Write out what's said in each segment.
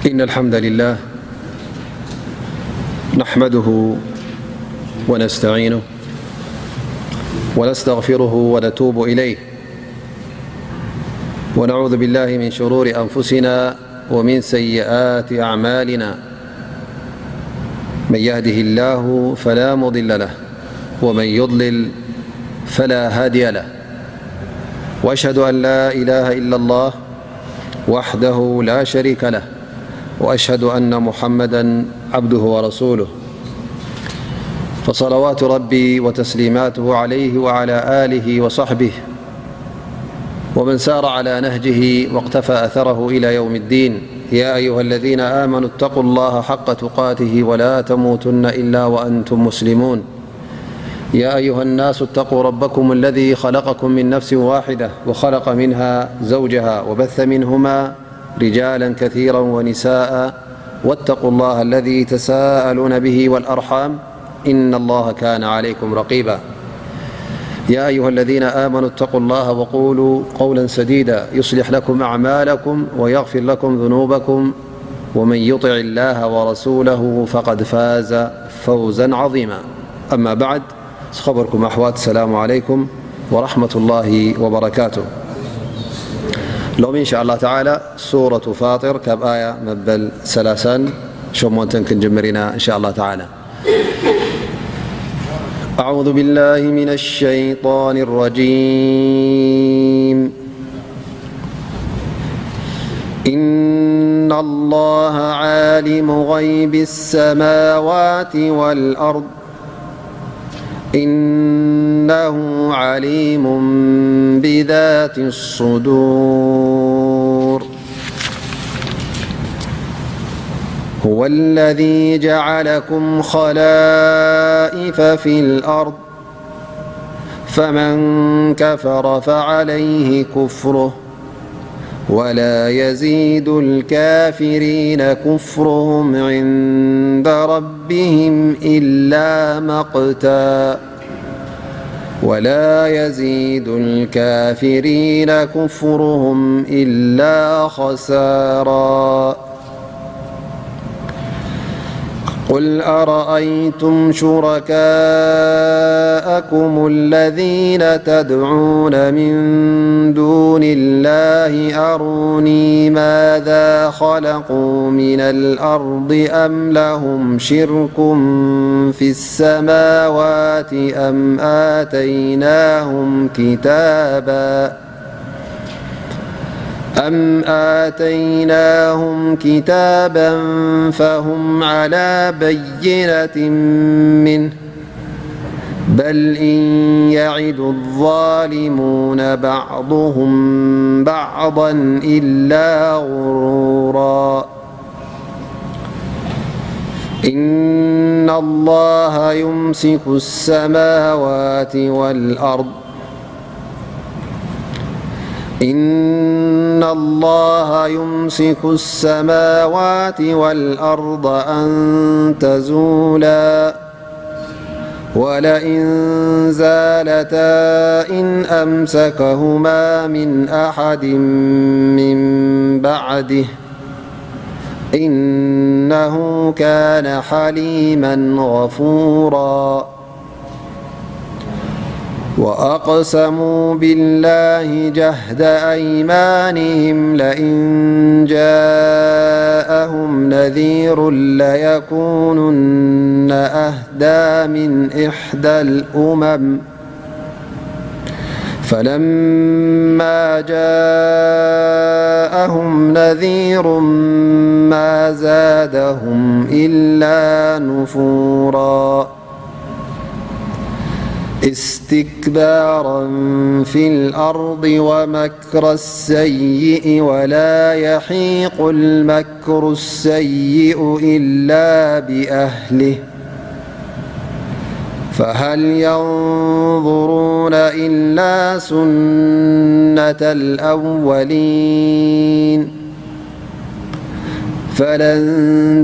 إن الحمد لله نحمده ونستعينه ونستغفره ونتوب إليه، ونعوذ بالله من شرور أنفسنا ومن سيئات أعمالنا. من يهده الله فلا مضل له، ومن يضلل فلا هادي له. وأشهد أن لا إله إلا الله وحده لا شريك له، وأشهد أن محمدا عبده ورسوله، فصلوات ربي وتسليماته عليه وعلى آله وصحبه ومن سار على نهجه واقتفى أثره إلى يوم الدين. يا أيها الذين آمنوا اتقوا الله حق تقاته ولا تموتن إلا وأنتم مسلمون. يا أيها الناس اتقوا ربكم الذي خلقكم من نفس واحدة وخلق منها زوجها وبث منهما رجالا كثيرا ونساء، واتقوا الله الذي تساءلون به والأرحام، إن الله كان عليكم رقيبا. يا أيها الذين آمنوا اتقوا الله وقولوا قولا سديدا يصلح لكم أعمالكم ويغفر لكم ذنوبكم، ومن يطع الله ورسوله فقد فاز فوزا عظيما. أما بعد، ዝኸበርኩም ኣሕዋት፣ ሰላሙ ዓለይኩም ወራሕመቱላሂ ወበረካቱ። ሎሚ እንሻ ኣላህ ተዓላ ሱረቱ ፋጢር ካብ ኣያ መበል ሰላሳን ሸሞንተን ክንጅምር ኢና እንሻ ኣላህ ተዓላ። أعوذ بالله من الشيطان الرجيم. إن الله عالم غيب السماوات والأرض، إنه عليم بذات الصدور. هو الذي جعلكم خلائف في الأرض، فمن كفر فعليه كفره، ولا يزيد الكافرين كفرهم عند ربهم إلا مقتا، ولا يزيد الكافرين كفرهم إلا خسارا. قل أرأيتم شركاءكم الذين تدعون من دون الله أروني ماذا خلقوا من الأرض أم لهم شرك في السماوات أم آتيناهم كتابا أم آتيناهم كتابا فهم على بينة منه، بل إن يعد الظالمون بعضهم بعضا إلا غرورا. إن الله يمسك السماوات والأرض إن الله يمسك السماوات والأرض أن تزولا، ولئن زالتا إن أمسكهما من أحد من بعده، إنه كان حليما غفورا. وأقسموا بالله جهد أيمانهم لئن جاءهم نذير ليكونن أهدى من إحدى الأمم، فلما جاءهم نذير ما زادهم إلا نفورا. استكبارا في الأرض ومكر السيئ ولا يحيق المكر السيئ إلا بأهله، فهل ينظرون إلا سنة الأولين، فلن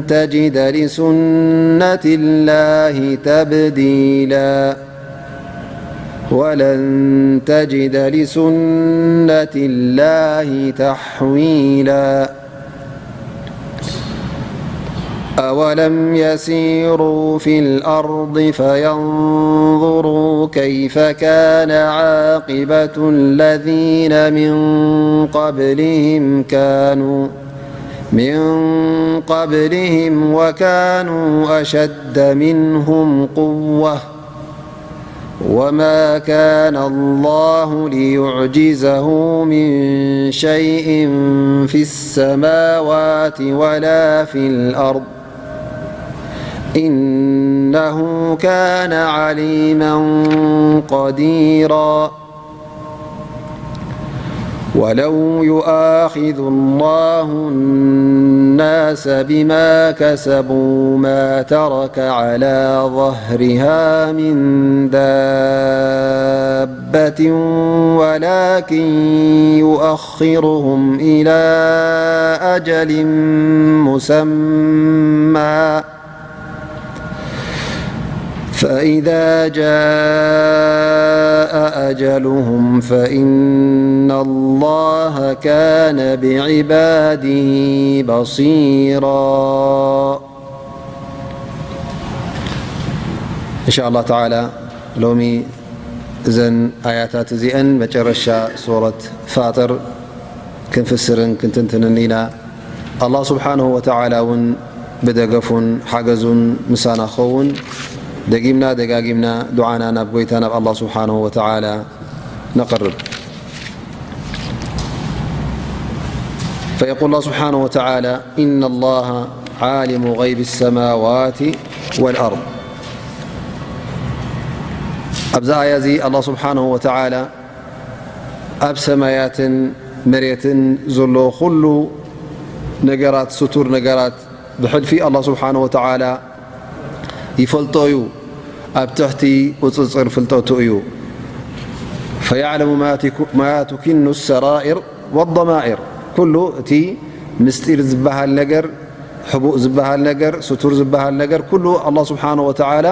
تجد لسنة الله تبديلا، ولن تجد لسنة الله تحويلا. أولم يسيروا في الأرض فينظروا كيف كان عاقبة الذين من قبلهم كانوا من قبلهم وكانوا أشد منهم قوة وما كان الله ليعجزه من شيء في السماوات ولا في الأرض إنه كان عليما قديرا. ولو يؤاخذ الله الناس بما كسبوا ما ترك على ظهرها من دابة ولكن يؤخرهم إلى أجل مسمى فإذا جاء أجلهم فإن الله كان بعباده بصيرا. إن شاء الله تعالى ሎሚ እዘን ኣያታት እዚአን መጨረሻ ሱረት ፋጥር ክንፍስርን ክንትንትንን ኢና። ኣላህ ስብሓንሁ ወተዓላ እውን ብደገፉን ሓገዙን ምሳና ክኸውን ደጊምና ደጋጊምና ዱዓና ናብ ጎይታ ናብ ኣላህ ስብሓንሁ ወተዓላ ነቕርብ። فيقول الله سبحانه وتعالى: إن الله عالم غيب السماوات والأرض. ኣብዚ ኣያ እዚ ኣላህ ስብሓንሁ ወተዓላ ኣብ ሰማያትን መሬትን ዘሎ ኩሉ ነገራት፣ ስቱር ነገራት ብሕልፊ ኣላህ ስብሓንሁ ወተዓላ ይፈልጦ እዩ። ኣብ ትሕቲ ቁፅፅር ፍልጠቱ እዩ። فيعلم ما تك-، ما تكن السرائر والضمائر። ኩሉ እቲ ምስጢር ዝበሃል ነገር፣ ሕቡእ ዝበሃል ነገር፣ ስቱር ዝበሃል ነገር ኩሉ ኣላህ ስብሓንሁ ወተዓላ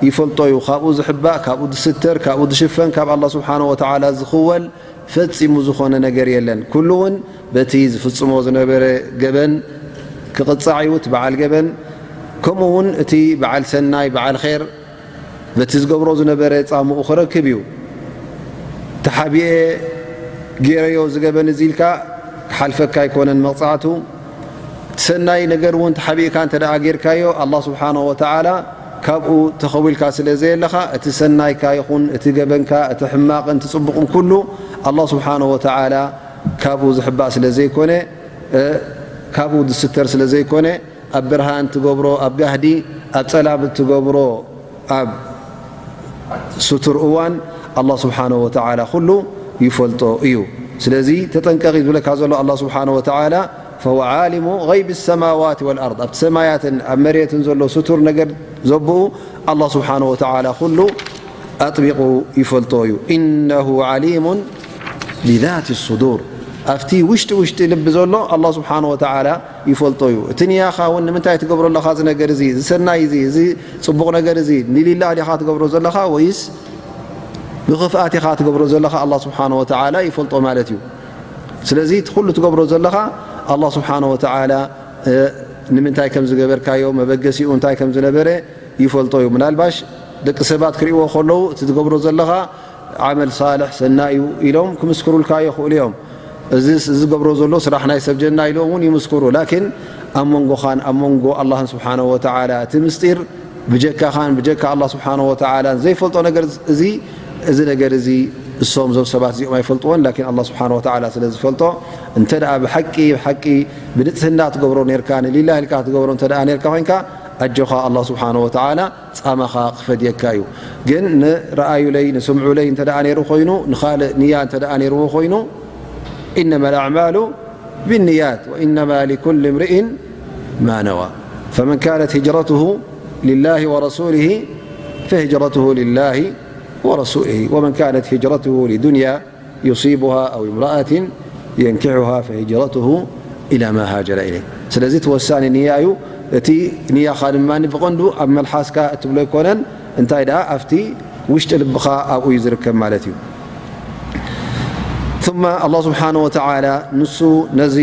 ይፈልጦ እዩ። ካብኡ ዝሕባእ፣ ካብኡ ዝስተር፣ ካብኡ ዝሽፈን፣ ካብ ኣላህ ስብሓንሁ ወተዓላ ዝኽወል ፈጺሙ ዝኾነ ነገር የለን። ኩሉ እውን በቲ ዝፍጽሞ ዝነበረ ገበን ክቕጻዕ እዩ፣ እቲ በዓል ገበን። ከምኡ እውን እቲ በዓል ሰናይ፣ በዓል ኼር፣ በቲ ዝገብሮ ዝነበረ ጻምኡ ክረክብ እዩ። ተሓቢኤ ገይረዮ ዝገበን እዚ ኢልካ ክሓልፈካ ኣይኮነን መቕጻዕቱ። እቲ ሰናይ ነገር እውን ተሓቢእካ እንተ ደኣ ጌርካዮ፣ ኣላህ ስብሓንሁ ወተዓላ ካብኡ ተኸዊልካ ስለ ዘየለኻ፣ እቲ ሰናይካ ይኹን እቲ ገበንካ፣ እቲ ሕማቕን እቲ ጽቡቕን ኩሉ ኣላህ ስብሓንሁ ወተዓላ ካብኡ ዝሕባእ ስለ ዘይኮነ፣ እ፣ ካብኡ ዝስተር ስለ ዘይኮነ፣ ኣብ ብርሃን ትገብሮ፣ ኣብ ጋህዲ፣ ኣብ ጸላም እትገብሮ፣ ኣብ ስቱር እዋን ኣላህ ስብሓንሁ ወተዓላ ኩሉ ይፈልጦ እዩ። ስለዚ ተጠንቀቕ እዩ ዝብለካ ዘሎ ኣላህ ስብሓንሁ ወተዓላ። فهو عالم غيب السماوات والأرض። ኣብቲ ሰማያትን ኣብ መሬትን ዘሎ ስቱር ነገር ዘብኡ ኣላህ ስብሓንሁ ወተዓላ ኩሉ ኣጥቢቑ ይፈልጦ እዩ። إنه عليم بذات الصدور። ኣብቲ ውሽጢ ውሽጢ ልቢ ዘሎ ኣላህ ስብሓንሁ ወተዓላ ይፈልጦ እዩ። እቲ ንያኻ እውን ንምንታይ ትገብሮ ኣለኻ እዚ ነገር እዚ፣ እዚ ሰናይ እዚ፣ እዚ ጽቡቕ ነገር እዚ ንሊላህ ዲኻ ትገብሮ ዘለኻ ወይስ ብኽፍኣት ኢኻ ትገብሮ ዘለኻ? ኣላህ ስብሓንሁ ወተዓላ ይፈልጦ ማለት እዩ። ስለዚ እቲ ኩሉ ትገብሮ ዘለኻ ኣላህ ስብሓንሁ ወተዓላ፣ እ፣ ንምንታይ ከም ዝገበርካዮ፣ መበገሲኡ እንታይ ከም ዝነበረ ይፈልጦ እዩ። ምናልባሽ ደቂ ሰባት ክርእይዎ ከለዉ እቲ ትገብሮ ዘለኻ ዓመል ሳልሕ ሰናይ እዩ ኢሎም ክምስክሩልካ ይኽእሉ እዮም። እዚስ፣ እዚ ዝገብሮ ዘሎ ስራሕ ናይ ሰብ ጀና ኢሎም እውን ይምስክሩ። ላኪን ኣብ መንጎኻን ኣብ መንጎ ኣላህን ስብሓንሁ ወተዓላ እቲ ምስጢር ብጀካኻን ብጀካ ኣላህ ስብሓንሁ ወተዓላን ዘይፈልጦ ነገር እዚ፣ እዚ ነገር እዚ እሶም እዞም ሰባት እዚኦም ኣይፈልጥዎን። ላኪን ኣላህ ስብሓንሁ ወተዓላ ስለ ዝፈልጦ፣ እንተ ደኣ ብሓቂ፣ ብሓቂ ብንጽህና ትገብሮ ኔርካ፣ ንሊላህ ኢልካ ትገብሮ እንተ ደኣ ኔርካ ኮይንካ፣ ኣጆኻ ኣላህ ስብሓንሁ ወተዓላ ጻማኻ ክፈድየካ እዩ። ግን ንረኣዩለይ ንስምዑለይ እንተ ደኣ ነይሩ ኮይኑ፣ ንኻልእ ንያ እንተ ደኣ ነይርዎ ኮይኑ፣ إنما الأعمال بالنيات وإنما لكل امرئ ما نوى فمن كانت هجرته لله ورسوله فهجرته لله ورسوله ومن كانت هجرته لدنيا يصيبها أو امرأة ينكحها فهجرته إلى ما هاجر إليه። ስለዚ እቲ ወሳኒ ንያ እዩ። እቲ ንያኻ ድማ ብቐንዱ ኣብ መልሓስካ እትብሎ ኣይኮነን፣ እንታይ ደኣ ኣብቲ ውሽጢ ልብኻ ኣብኡ እዩ ዝርከብ ማለት እዩ። ثم ኣላህ ስብሓንሁ ወተዓላ ንሱ ነዚ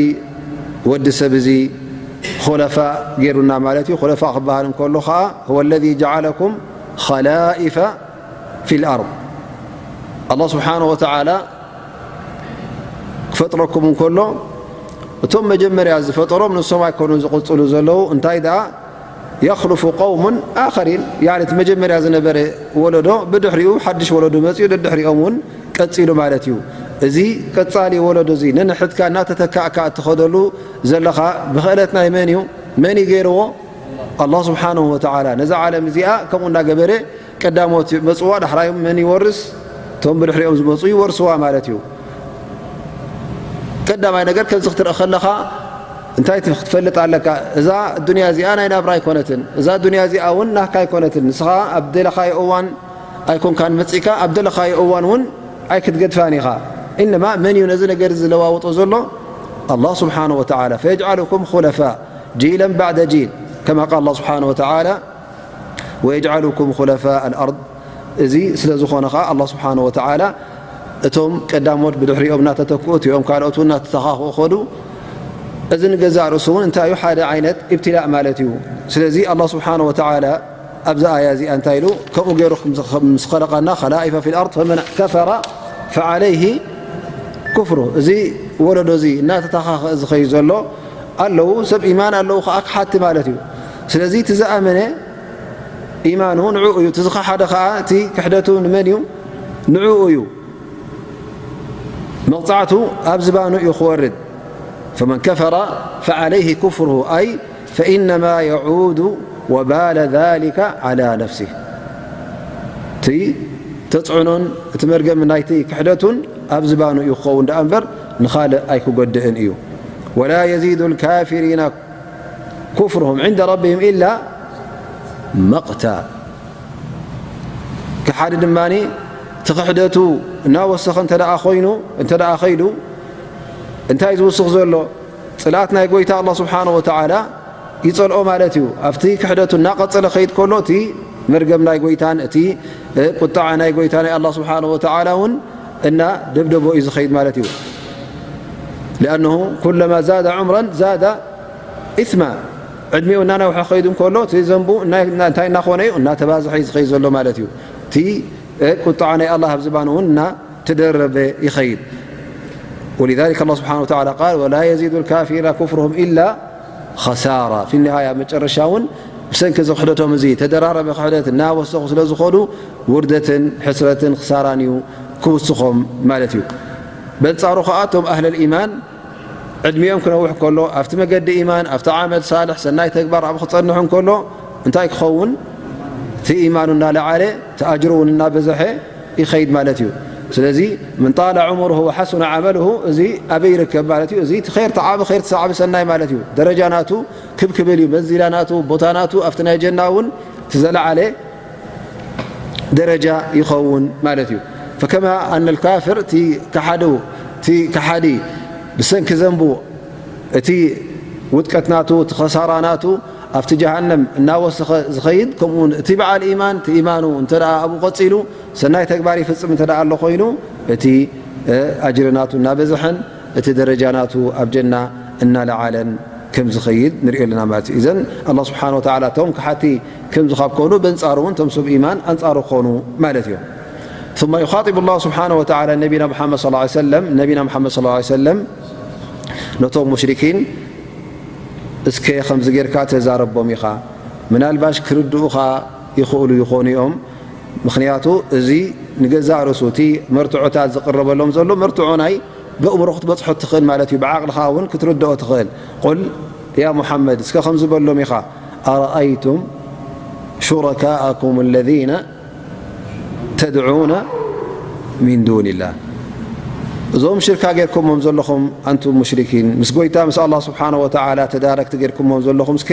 ወዲ ሰብ እዚ ኹለፋእ ገይሩና ማለት እዩ። ኹለፋእ ክበሃል እንከሎ ኸዓ፣ هو الذي جعلكم خلائف في الأرض። ኣላህ ስብሓነሁ ወተዓላ ክፈጥረኩም እንከሎ፣ እቶም መጀመርያ ዝፈጠሮም ንሶም ኣይኮኑን ዝቕጽሉ ዘለዉ። እንታይ ደኣ፣ يخلف قوم آخرين፣ ያኒ እቲ መጀመርያ ዝነበረ ወለዶ ብድሕሪኡ ሓድሽ ወለዶ መጺኡ ደድሕሪኦም እውን ቀጺሉ ማለት እዩ። እዚ ቀጻሊ ወለዶ እዚ ነንሕድካ እናተተካእካ እትኸደሉ ዘለኻ ብኽእለት ናይ መን እዩ? መን እዩ ገይርዎ? ኣላህ ስብሓነሁ ወተዓላ። ነዛ ዓለም እዚኣ ከምኡ እናገበረ ቀዳሞት መጽዋ፣ ዳሕራዮም መን ይወርስ? እቶም ብድሕሪኦም ዝመጹ ይወርስዋ ማለት እዩ። ቀዳማይ ነገር ከምዚ ክትርኢ ከለኻ እንታይ ትፍ-፣ ክትፈልጥ ኣለካ? እዛ ዱንያ እዚኣ ናይ ናብራ ኣይኮነትን። እዛ ዱንያ እዚኣ እውን ናህካ ኣይኮነትን። ንስኻ ኣብ ደለኻዮ እዋን ኣይኮንካን መጺእካ፣ ኣብ ደለኻዮ እዋን እውን ኣይክትገድፋን ኢኻ። ኢነማ መን እዩ ነዚ ነገር እዚ ዝለዋውጦ ዘሎ? ኣላህ ስብሓነሁ ወተዓላ። فيجعلكم خلفاء جيلا بعد جيل كما قال الله سبحانه وتعالى ويجعلكم خلفاء الأرض። እዚ ስለ ዝኾነ ኸዓ ኣላህ ስብሓነሁ ወተዓላ እቶም ቀዳሞት ብድሕሪኦም እናተተክኡ፣ እቲኦም ካልኦት እውን እናተተኻኽኡ ኸዱ። እዚ ንገዛእ ርእሱ እውን እንታይ እዩ? ሓደ ዓይነት ኢብትላእ ማለት እዩ። ስለዚ ኣላህ ስብሓነሁ ወተዓላ ኣብዛ ኣያ እዚኣ እንታይ ኢሉ? ከምኡ ገይሩ ምስ ኸለቐና፣ خلائف في الأرض فمن كفر فعليه كفره። እዚ ወለዶ እዚ እናተተኻኽአ ዝኸይድ ዘሎ ኣለዉ፣ ሰብ ኢማን ኣለዉ ኸዓ ክሓቲ ማለት እዩ። ስለዚ እቲ ዝኣመነ ኢማኑ ንዕኡ እዩ፣ እቲ ዝኸሓደ ኸዓ እቲ ክሕደቱ ንመን እዩ? ንዕኡ እዩ። መቕጻዕቱ ኣብ ዝባኑ እዩ ክወርድ። فمن كفر فعليه كفره أي فإنما يعود وبال ذلك على نفسه። እቲ ተጽዕኖን እቲ መርገም ናይቲ ክሕደቱን ኣብ ዝባኑ እዩ ክኸውን ደኣ እምበር ንኻልእ ኣይክጎድእን እዩ። ولا يزيد الكافرين كفرهم عند ربهم إلا مقتا። ከሓዲ ድማ እቲ ክሕደቱ እናወሰኸ እንተ ደኣ ኮይኑ፣ እንተ ደኣ ኸይዱ፣ እንታይ ዝውስኽ ዘሎ? ጽልኣት ናይ ጎይታ ኣላህ ስብሓነሁ ወተዓላ ይጸልኦ ማለት እዩ። ኣብቲ ክሕደቱ እናቐጸለ ኸይድ ከሎ፣ እቲ መርገም ናይ ጎይታን እቲ፣ እ፣ ቁጥዓ ናይ ጎይታ ናይ ኣላህ ስብሓነሁ ወተዓላ እውን እና ደብደቦ እዩ ዝኸይድ ማለት እዩ። لأنه كلما زاد عمرا زاد إثما። ዕድሚኡ እናነውሐ ኸይዱ እንከሎ፣ እቲ ዘንቡ እናይ-፣ እና-፣ እንታይ እናኾነ እዩ? እናተባዝሐ እዩ ዝኸይድ ዘሎ ማለት እዩ። እቲ፣ እ፣ ቁጥዓ ናይ ኣላህ ኣብ ዝባኑ እውን እናተደረበ ይኸይድ። ولذلك الله سبحانه وتعالى قال: ولا يزيد الكافرين كفرهم إلا خسارا. في النهاية፣ ኣብ መጨረሻ እውን ብሰንኪ እዚ ክሕደቶም፣ እዚ ተደራረበ ክሕደት እናወሰኹ ስለ ዝኸዱ፣ ውርደትን ሕስረትን ክሳራን እዩ ክውስኾም ማለት እዩ። በንጻሩ ኸኣ፣ እቶም ኣህለል ኢማን ዕድሚኦም ክነውሕ ከሎ፣ ኣብቲ መገዲ ኢማን፣ ኣብቲ ዓመል ሳልሕ፣ ሰናይ ተግባር ኣብኡ ክጸንሑ እንከሎ፣ እንታይ ክኸውን? እቲ ኢማኑ እናለዓለ፣ እቲ ኣጅሩ እውን እናበዝሐ ይኸይድ ማለት እዩ። ስለዚ፣ من طال عمره وحسن عمله፣ እዚ ኣበይ ይርከብ ማለት እዩ? እዚ እቲ ኸይር፣ እቲ ዓቢ ኸይር፣ እቲ ዓቢ ሰናይ ማለት እዩ። ደረጃ ናቱ ክብ ክብል እዩ። መንዚላ ናቱ፣ ቦታ ናቱ፣ ኣብቲ ናይ ጀና እውን እቲ ዘለዓለ ደረጃ ይኸውን ማለት እዩ። فكما أن الكافر፣ እቲ ከሓዱ፣ እቲ ከሓዲ ብሰንኪ ዘንቡ እቲ ውድቀት ናቱ፣ እቲ ኸሳራ ናቱ ኣብቲ ጀሃነም እናወሰኸ ዝኸይድ፣ ከምኡ እውን እቲ በዓል ኢማን፣ እቲ ኢማኑ እንተ ደኣ ኣብኡ ቀጺሉ፣ ሰናይ ተግባር ይፍጽም እንተ ደኣ ኣሎ ኮይኑ፣ እቲ፣ እ፣ ኣጅሪ ናቱ እናበዝሐን እቲ ደረጃ ናቱ ኣብ ጀና እናለዓለን ከም ዝኸይድ ንሪኦ ኣለና ማለት እዩ። እዘን ኣላህ ስብሓነ ወተዓላ እቶም ከሓቲ ከምዚ ካብ ኮኑ፣ በንጻሩ እውን እቶም ሰብ ኢማን ኣንጻሩ ክኾኑ ማለት እዮም። ثم يخاطب الله سبحانه وتعالى نبينا محمد صلى الله عليه وسلم، ነቢና መሓመድ صلى الله عليه وسلم ነቶም ሙሽሪኪን፣ እስከ ከምዚ ጌርካ ተዛረቦም ኢኻ፣ ምናልባሽ ክርድኡኻ ይኽእሉ ይኾኑ እዮም። ምኽንያቱ እዚ ንገዛእ ርእሱ እቲ መርትዖታት ዝቕረበሎም ዘሎ መርትዖ ናይ ብእምሮ ክትበጽሖ ትኽእል ማለት እዩ። ብዓቕልኻ እውን ክትርድኦ ትኽእል። ቁል ያ ሙሓመድ፣ እስከ ከምዚ በሎም ኢኻ፣ ኣረኣይቱም ሹረካኣኩም ኣለዚነ ተድዑነ ሚን ዱኒላህ፣ እዞም ሽርካ ጌርኩሞም ዘለኹም ኣንቱም ሙሽሪኪን፣ ምስ ጎይታ ምስ ኣላህ ስብሓነሁ ወተዓላ ተዳረግቲ ጌርኩሞም ዘለኹም፣ እስከ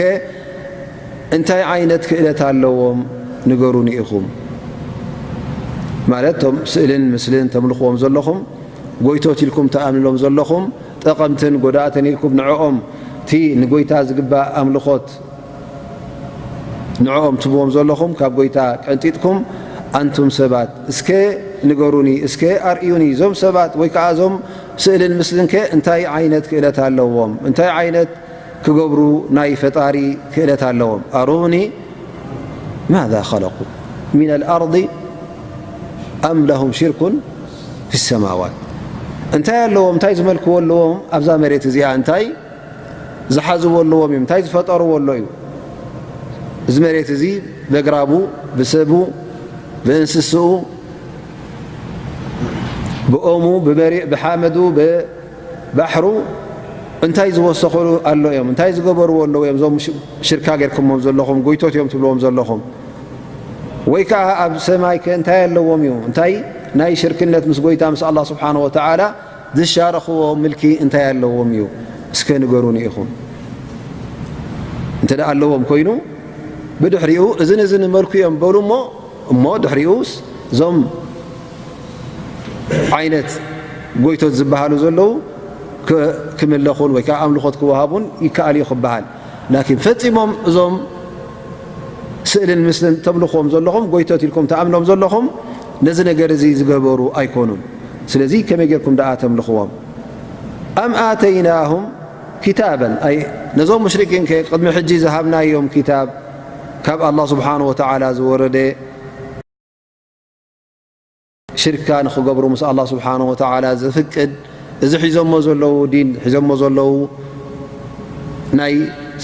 እንታይ ዓይነት ክእለት ኣለዎም ንገሩኒ ኢኹም? ማለት፣ እቶም ስእልን ምስልን ተምልኽዎም ዘለኹም፣ ጎይቶት ኢልኩም ትኣምንሎም ዘለኹም፣ ጠቐምትን ጎዳእትን ኢልኩም ንዕኦም፣ እቲ ንጎይታ ዝግባእ ኣምልኾት ንዕኦም ትብዎም ዘለኹም፣ ካብ ጎይታ ቀንጢጥኩም፣ ኣንቱም ሰባት፣ እስከ ንገሩኒ፣ እስከ ኣርእዩኒ፣ እዞም ሰባት ወይ ከኣ እዞም ስእልን ምስልን ከ እንታይ ዓይነት ክእለት ኣለዎም? እንታይ ዓይነት ክገብሩ ናይ ፈጣሪ ክእለት ኣለዎም። ኣሩኒ ማዛ ኸለቁ ሚነል ኣርዲ ኣም ለሁም ሽርኩን ፊ ሰማዋት። እንታይ ኣለዎም? እንታይ ዝመልክዎ ኣለዎም? ኣብዛ መሬት እዚኣ እንታይ ዝሓዝዎ ኣለዎም እዮም? እንታይ ዝፈጠርዎ ኣሎ እዩ? እዚ መሬት እዚ በግራቡ፣ ብሰቡ፣ ብእንስስኡ፣ ብኦሙ፣ ብመሬ-፣ ብሓመዱ፣ ብባሕሩ እንታይ ዝወሰኸሉ ኣሎ እዮም? እንታይ ዝገበርዎ ኣለዉ እዮም? እዞም ሽ-፣ ሽርካ ጌርኩሞም ዘለኹም፣ ጎይቶት እዮም ትብልዎም ዘለኹም። ወይ ከኣ ኣብ ሰማይ ከ እንታይ ኣለዎም እዩ? እንታይ ናይ ሽርክነት ምስ ጎይታ፣ ምስ ኣላህ ስብሓነሁ ወተዓላ ዝሻረኽዎ ምልኪ እንታይ ኣለዎም እዩ? እስከ ንገሩኒ ኢኹም። እንተ ደኣ ኣለዎም ኮይኑ፣ ብድሕሪኡ እዝን እዝን መልኩ እዮም በሉ እሞ፣ እሞ ድሕሪኡስ እዞም ዓይነት ጎይቶት ዝበሃሉ ዘለዉ ክ-፣ ክምለኹን ወይ ከኣ ኣምልኾት ክወሃቡን ይከኣል እዩ ክበሃል። ላኪን ፈጺሞም እዞም ስእልን ምስልን ተምልኽዎም ዘለኹም፣ ጎይቶት ኢልኩም ትኣምኖም ዘለኹም፣ ነዚ ነገር እዚ ዝገበሩ ኣይኮኑን። ስለዚ ከመይ ጌርኩም ደኣ ተምልኽዎም? ኣም ኣተይናሁም ኪታበን፣ ኣይ ነዞም ሙሽሪኪን ከ ቅድሚ ሕጂ ዝሃብናዮም ኪታብ፣ ካብ ኣላህ ስብሓነሁ ወተዓላ ዝወረደ፣ ሽርካ ንኽገብሩ ምስ ኣላህ ስብሓነሁ ወተዓላ ዘፍቅድ፣ እዚ ሒዞሞ ዘለዉ ዲን፣ ሒዞሞ ዘለዉ ናይ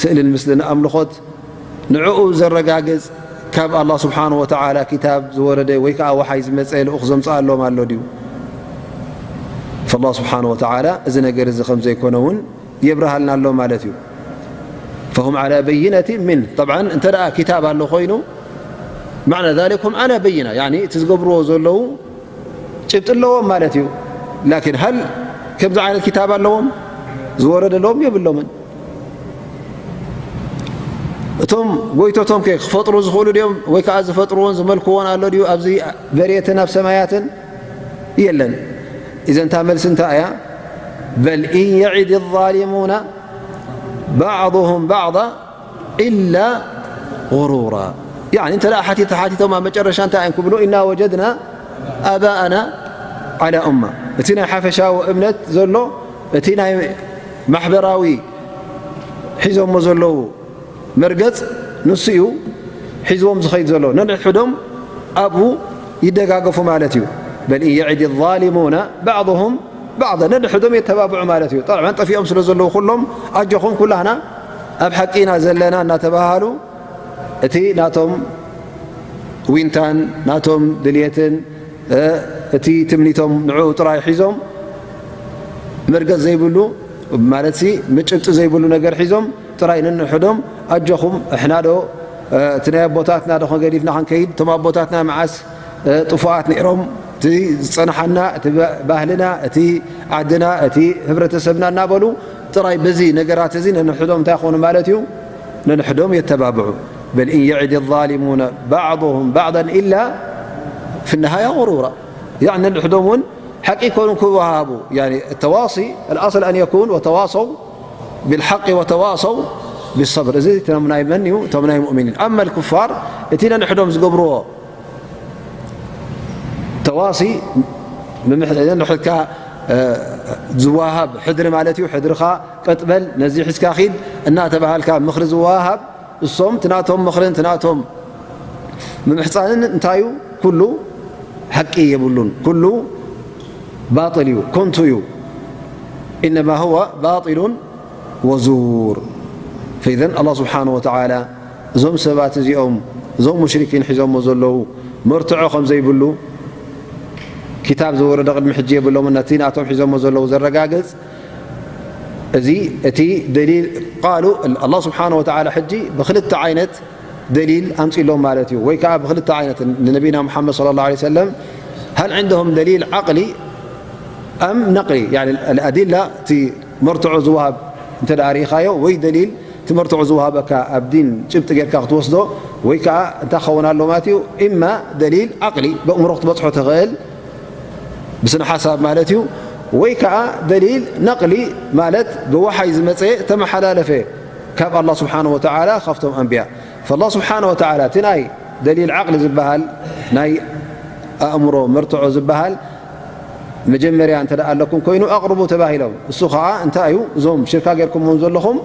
ስእልን ምስልን ኣምልኾት፣ ንዕኡ ዘረጋግጽ ካብ ኣላህ ስብሓነሁ ወተዓላ ኪታብ ዝወረደ ወይ ከኣ ወሓይ ዝመጸ ልኡኽ ዘምጽኣሎም ኣሎ ድዩ? ፈላህ ስብሓነሁ ወተዓላ እዚ ነገር እዚ ከም ዘይኮነ እውን የብርሃልና ኣሎ ማለት እዩ። ፈሁም ዓላ በይነቲን ሚን። ጠብዓን እንተ ደኣ ኪታብ ኣሎ ኮይኑ፣ ማዕና ዛሊክ ሁም ዓላ በይና፣ ያኒ እቲ ዝገብርዎ ዘለዉ ጭብጢ ኣለዎም ማለት እዩ። ላኪን ሃል ከምዚ ዓይነት ኪታብ ኣለዎም? ዝወረደሎም የብሎምን። እቶም ጎይቶቶም ከ ክፈጥሩ ዝኽእሉ ድዮም? ወይ ከኣ ዝፈጥርዎን ዝመልክዎን ኣሎ ድዩ ኣብዚ መሬትን ኣብ ሰማያትን? የለን። ኢዘን እታ መልሲ እንታይ እያ? በል ኢን የዒድ ዛሊሙና ባዕዱሁም ባዕዳ ኢላ ጉሩራ። ያኒ እንተ ደኣ ሓቲት-፣ ሓቲቶም ኣብ መጨረሻ እንታይ እዮም ክብሉ? ኢና ወጀድና ኣባኣና ዓላ ኡማ። እቲ ናይ ሓፈሻዊ እምነት ዘሎ፣ እቲ ናይ ማሕበራዊ ሒዞሞ ዘለዉ መርገጽ ንሱ እዩ ሒዝዎም ዝኸይድ ዘሎ። ነንሕዶም ኣብኡ ይደጋገፉ ማለት እዩ። በል ኢን የዕድ ዛሊሙና ባዕضሁም ባዕض፣ ነንሕዶም የተባብዑ ማለት እዩ። ጠብዓን ጠፊኦም ስለ ዘለዉ ኩሎም ኣጆኹም ኩላህና ኣብ ሓቂ ኢና ዘለና እናተባሃሉ እቲ ናቶም ዊንታን ናቶም ድልየትን፣ እ፣ እቲ ትምኒቶም ንዕኡ ጥራይ ሒዞም መርገጽ ዘይብሉ ማለትሲ ምጭብጢ ዘይብሉ ነገር ሒዞም ጥራይ ነንሕዶም ኣጆኹም፣ እሕና ዶ፣ እ፣ እቲ ናይ ኣቦታትና ዶ ገዲፍና ክንከይድ? እቶም ኣቦታትና መዓስ፣ እ፣ ጥፉኣት ነይሮም? እቲ ዝጸንሓና፣ እቲ ባ-፣ ባህልና፣ እቲ ዓድና፣ እቲ ህብረተሰብና እናበሉ ጥራይ በዚ ነገራት እዚ ነንሕዶም እንታይ ክኾኑ ማለት እዩ? ነንሕዶም የተባብዑ። በል ኢን የዕድ ዛሊሙነ ባዕضሁም ባዕضን ኢላ ፊ ነሃያ ጉሩራ። ያኒ ነንሕዶም እውን ሓቂ ይኮኑ ክወሃቡ። ያኒ ተዋሲ፣ الأصل أن يكون وتواصوا بالحق وتواصوا بالصبر። እዚ እቶም ናይ መን እዩ? እቶም ናይ ሙእሚኒን። ኣማ الكفار፣ እቲ ነንሕዶም ዝገብርዎ ተዋሲ፣ ምምሕ-፣ ነንሕድካ፣ እ፣ ዝወሃብ ሕድሪ ማለት እዩ። ሕድርኻ ቀጥ በል፣ ነዚ ሒዝካ ኪድ እናተባሃልካ ምኽሪ ዝወሃብ፣ እሶም እቲ ናቶም ምኽርን እቲ ናቶም ምምሕጻንን እንታይ እዩ? ኩሉ ሓቂ የብሉን። ኩሉ ባጥል እዩ፣ ኮንቱ እዩ። ኢነማ ሁወ ባጢሉን ወዙር። ፈኢዘን ኣላህ ስብሓነሁ ወተዓላ እዞም ሰባት እዚኦም፣ እዞም ሙሽሪኪን ሒዞሞ ዘለዉ መርትዖ ከም ዘይብሉ፣ ኪታብ ዝወረደ ቅድሚ ሕጂ የብሎምን፣ ነቲ ናቶም ሒዞሞ ዘለዉ ዘረጋግጽ፣ እዚ እቲ ደሊል ቃሉ፣ ኣላህ ስብሓነሁ ወተዓላ ሕጂ ብኽልተ ዓይነት ደሊል ኣምጺሎም ማለት እዩ። ወይ ከኣ ብኽልተ ዓይነት ንነቢና ሙሓመድ ሰለላሁ ዐለይሂ ወሰለም፣ ሃል ዕንደሁም ደሊል ዓቕሊ ኣም ነቕሊ፣ ያኒ ኣልኣዲላ፣ እቲ መርትዖ ዝወሃብ እንተ ደኣ ርኢኻዮ፣ ወይ ደሊል እቲ መርትዖ ዝወሃበካ ኣብ ዲን ጭብጢ ጌርካ ክትወስዶ፣ ወይ ከኣ እንታይ ክኸውን ኣሎ ማለት እዩ፣ ኢማ ደሊል ዓቕሊ፣ በእምሮ ክትበጽሖ ትኽእል፣ ብስነ ሓሳብ ማለት እዩ። ወይ ከኣ ደሊል ነቕሊ ማለት ብወሓይ ዝመጸ፣ ተመሓላለፈ ካብ ኣላህ ስብሓነሁ ወተዓላ ካብቶም ኣንብያ። ፈኣላህ ስብሓነሁ ወተዓላ እቲ ናይ ደሊል ዓቕሊ ዝበሃል፣ ናይ ኣእምሮ መርትዖ ዝበሃል መጀመርያ እንተ ደኣ ኣለኩም ኮይኑ ኣቕርቡ ተባሂሎም። እሱ ኸኣ እንታይ እዩ? እዞም ሽርካ ጌርኩሞም ዘለኹም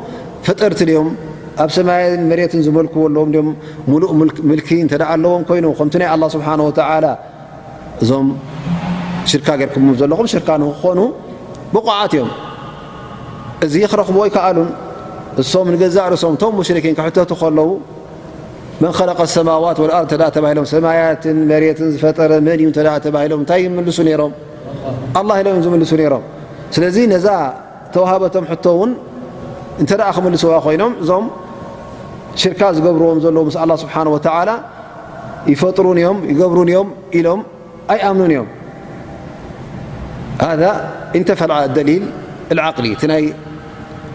ፈጠርቲ ድዮም? ኣብ ሰማይን መሬትን ዝመልክዎ ኣለዎም ድዮም? ሙሉእ ምልክ-፣ ምልኪ እንተ ደኣ ኣለዎም ኮይኑ፣ ከምቲ ናይ ኣላህ ስብሓነ ወተዓላ፣ እዞም ሽርካ ጌርኩምዎም ዘለኹም ሽርካ ንክኾኑ ብቑዓት እዮም። እዚ ክረኽብዎ ኣይከኣሉን። እሶም ንገዛእ ርእሶም፣ እቶም ሙሽሪኪን ክሕተቱ ከለዉ፣ መን ኸለቀ ሰማዋት ወልኣርድ እንተ ደኣ ተባሂሎም፣ ሰማያትን መሬትን ዝፈጠረ መን እዩ እንተ ደኣ ተባሂሎም፣ እንታይ ይምልሱ ነይሮም? ኣላህ ኢሎም እዮም ዝምልሱ ነይሮም። ስለዚ ነዛ ተዋሃበቶም ሕቶ እውን እንተ ደኣ ክምልስዋ ኮይኖም፣ እዞም ሽርካ ዝገብርዎም ዘለዉ ምስ ኣላህ ስብሓነ ወተዓላ ይፈጥሩን እዮም፣ ይገብሩን እዮም ኢሎም ኣይኣምኑን እዮም። هذا انتفى الدليل العقلي، እቲ ናይ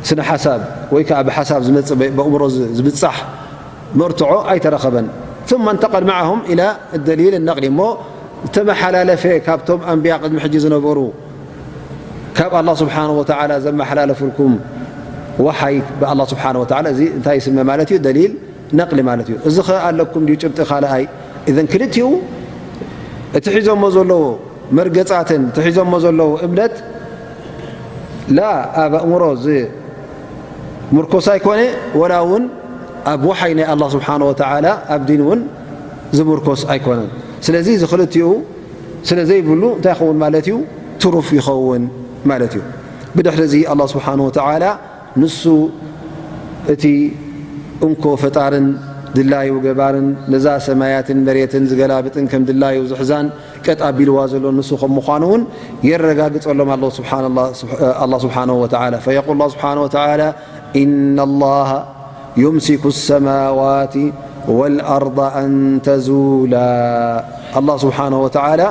ስነ ሓሳብ ወይ ከኣ ብሓሳብ ዝመጽእ፣ ብኣእምሮ ዝ-፣ ዝብጻሕ መርትዖ ኣይተረኸበን። ثم انتقل معهم إلى الدليل النقلي، እሞ ዝተመሓላለፈ ካብቶም ኣንብያ ቅድሚ ሕጂ ዝነበሩ ካብ ኣላህ ስብሓነሁ ወተዓላ ዘመሓላለፉልኩም ወሓይ ብኣላህ ስብሓነሁ ወተዓላ፣ እዚ እንታይ ይስመ ማለት እዩ? ደሊል ነቅሊ ማለት እዩ። እዚ ኸ ኣለኩም ድዩ ጭብጢ ካልኣይ? እዘን ክልቲኡ እቲ ሒዞሞ ዘለዎ መርገጻትን እቲ ሒዞሞ ዘለዎ እምነት ላ ኣብ ኣእምሮ ዝምርኮስ ኣይኮነ፣ ወላ እውን ኣብ ወሓይ ናይ ኣላህ ስብሓነሁ ወተዓላ ኣብ ዲን እውን ዝምርኮስ ኣይኮነን። ስለዚ እዚ ክልቲኡ ስለ ዘይብሉ እንታይ ይኸውን ማለት እዩ? ትሩፍ ይኸውን ማለት እዩ። ብድሕሪ እዚ ኣላህ ስብሓነሁ ወተዓላ ንሱ እቲ እንኮ ፈጣርን ድላዩ ገባርን ነዛ ሰማያትን መሬትን ዝገላብጥን ከም ድላዩ ዝሕዛን ቀጥ ኣቢልዋ ዘሎ ንሱ ከም ምዃኑ እውን የረጋግጸሎም ኣሎ ስብሓን-፣ ኣላህ ስብሓነሁ ወተዓላ። ፈየቁል ኣላህ ስብሓነሁ ወተዓላ፣ إن الله يمسك السماوات والأرض أن تزولا። ኣላህ ስብሓነሁ ወተዓላ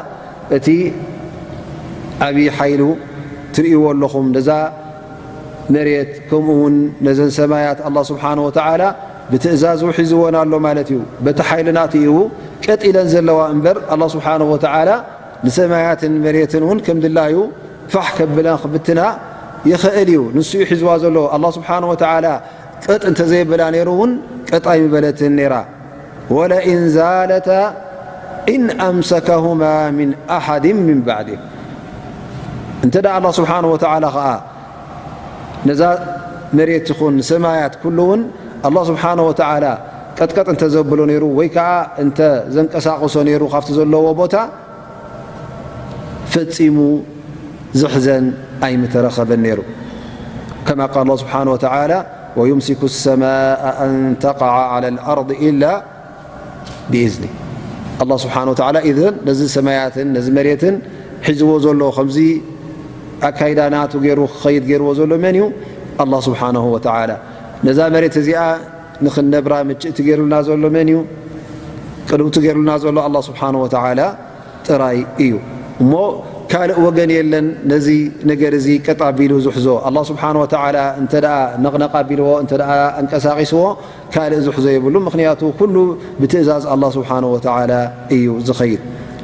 እቲ ዓብዪ ሓይሉ ትርእይዎ ኣለኹም፣ ነዛ መሬት ከምኡ እውን ነዘን ሰማያት ኣላህ ስብሓነሁ ወተዓላ ብትእዛዙ ሒዝወን ኣሎ ማለት እዩ። በቲ ሓይሊ ናቱ እዩ ቀጥ ኢለን ዘለዋ እምበር ኣላህ ስብሓነሁ ወተዓላ ንሰማያትን መሬትን እውን ከም ድላዩ ፋሕ ከብላ ክብትና ይኽእል እዩ። ንሱ እዩ ሒዝዋ ዘሎ። ኣላህ ስብሓነሁ ወተዓላ ቀጥ እንተዘየበላ ነይሩ እውን ቀጥ ኣይምበለትን ነይራ። ولئن زالتا إن أمسكهما من أحد من بعده። እንተ ደኣ ኣላህ ስብሓነሁ ወተዓላ ኸኣ ነዛ መሬት ይኹን ንሰማያት ኩሉ እውን ኣላህ ስብሓነሁ ወተዓላ ቀጥቀጥ እንተ ዘብሎ ነይሩ ወይ ከኣ እንተ ዘንቀሳቕሶ ነይሩ ካብቲ ዘለዎ ቦታ ፈጺሙ ዝሕዘን ኣይምተረኸበን ነይሩ። كما قال الله سبحانه وتعالى، ويمسك السماء أن تقع على الأرض إلا بإذنه። ኣላህ ስብሓነሁ ወተዓላ ኢዘን ነዚ ሰማያትን ነዚ መሬትን ሒዝዎ ዘሎ፣ ከምዚ ኣካይዳ ናቱ ገይሩ ክኸይድ ገይርዎ ዘሎ መን እዩ? ኣላህ ስብሓነሁ ወተዓላ። ነዛ መሬት እዚኣ ንኽንነብራ ምችእቲ ገይሩልና ዘሎ መን እዩ? ቅልውቲ ገይሩልና ዘሎ ኣላህ ስብሓነሁ ወተዓላ ጥራይ እዩ። እሞ ካልእ ወገን የለን ነዚ ነገር እዚ ቀጥ ኣቢሉ ዝሕዞ። ኣላህ ስብሓነሁ ወተዓላ እንተ ደኣ ነቕነቕ ኣቢልዎ፣ እንተ ደኣ ኣንቀሳቒስዎ፣ ካልእ ዝሕዞ የብሉ። ምኽንያቱ ኩሉ ብትእዛዝ ኣላህ ስብሓነሁ ወተዓላ እዩ ዝኸይድ።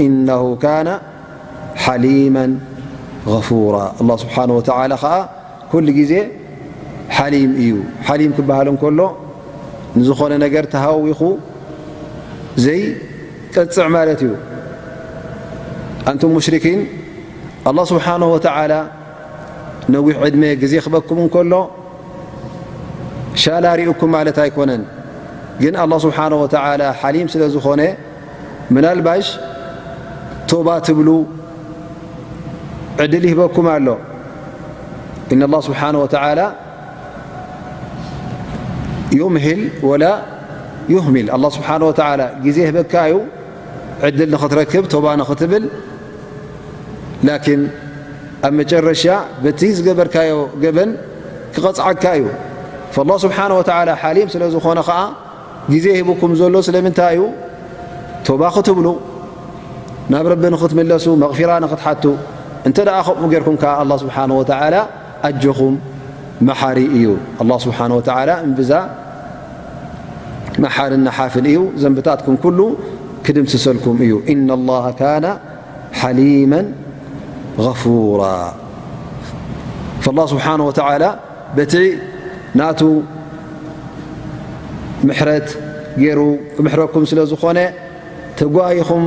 إنه كان حليما غفورا። ኣላህ ስብሓነሁ ወተዓላ ኸኣ ኩሉ ግዜ ሓሊም እዩ። ሓሊም ክበሃል እንከሎ ንዝኾነ ነገር ተሃዊኹ ዘይቀጽዕ ማለት እዩ። ኣንቱም ሙሽሪኪን፣ ኣላህ ስብሓነሁ ወተዓላ ነዊሕ ዕድመ ግዜ ክበኩም እንከሎ ሻላ ሪኡኩም ማለት ኣይኮነን። ግን ኣላህ ስብሓነሁ ወተዓላ ሓሊም ስለ ዝኾነ ምናልባሽ ቶባ ትብሉ ዕድል ይህበኩም ኣሎ። إن الله سبحانه وتعالى يمهل ولا يهمل። ኣላህ ስብሓነሁ ወተዓላ ግዜ ይህበካ እዩ ዕድል ንኽትረክብ፣ ቶባ ንኽትብል። ላኪን ኣብ መጨረሻ በቲ ዝገበርካዮ ገበን ክቐጽዓካ እዩ። ፈላህ ስብሓነ ወተዓላ ሓሊም ስለ ዝኾነ ኸዓ ግዜ ሂቡኩም ዘሎ ስለምንታይ እዩ? ቶባ ክትብሉ፣ ናብ ረቢ ንኽትምለሱ፣ መቕፊራ ንኽትሓቱ። እንተ ደኣ ከምኡ ጌርኩም ከኣ ኣላህ ስብሓነ ወተዓላ ኣጆኹም መሓሪ እዩ። ኣላህ ስብሓነ ወተዓላ እምብዛ መሓርን ነሓፍን እዩ። ዘንብታትኩም ኩሉ ክድምስሰልኩም እዩ። ኢነ ላሃ ካነ ሓሊመን ገፉራ። ፈላህ ስብሓነ ወተዓላ በቲ ናቱ ምሕረት ገይሩ ክምሕረኩም ስለ ዝኾነ፣ ተጓይኹም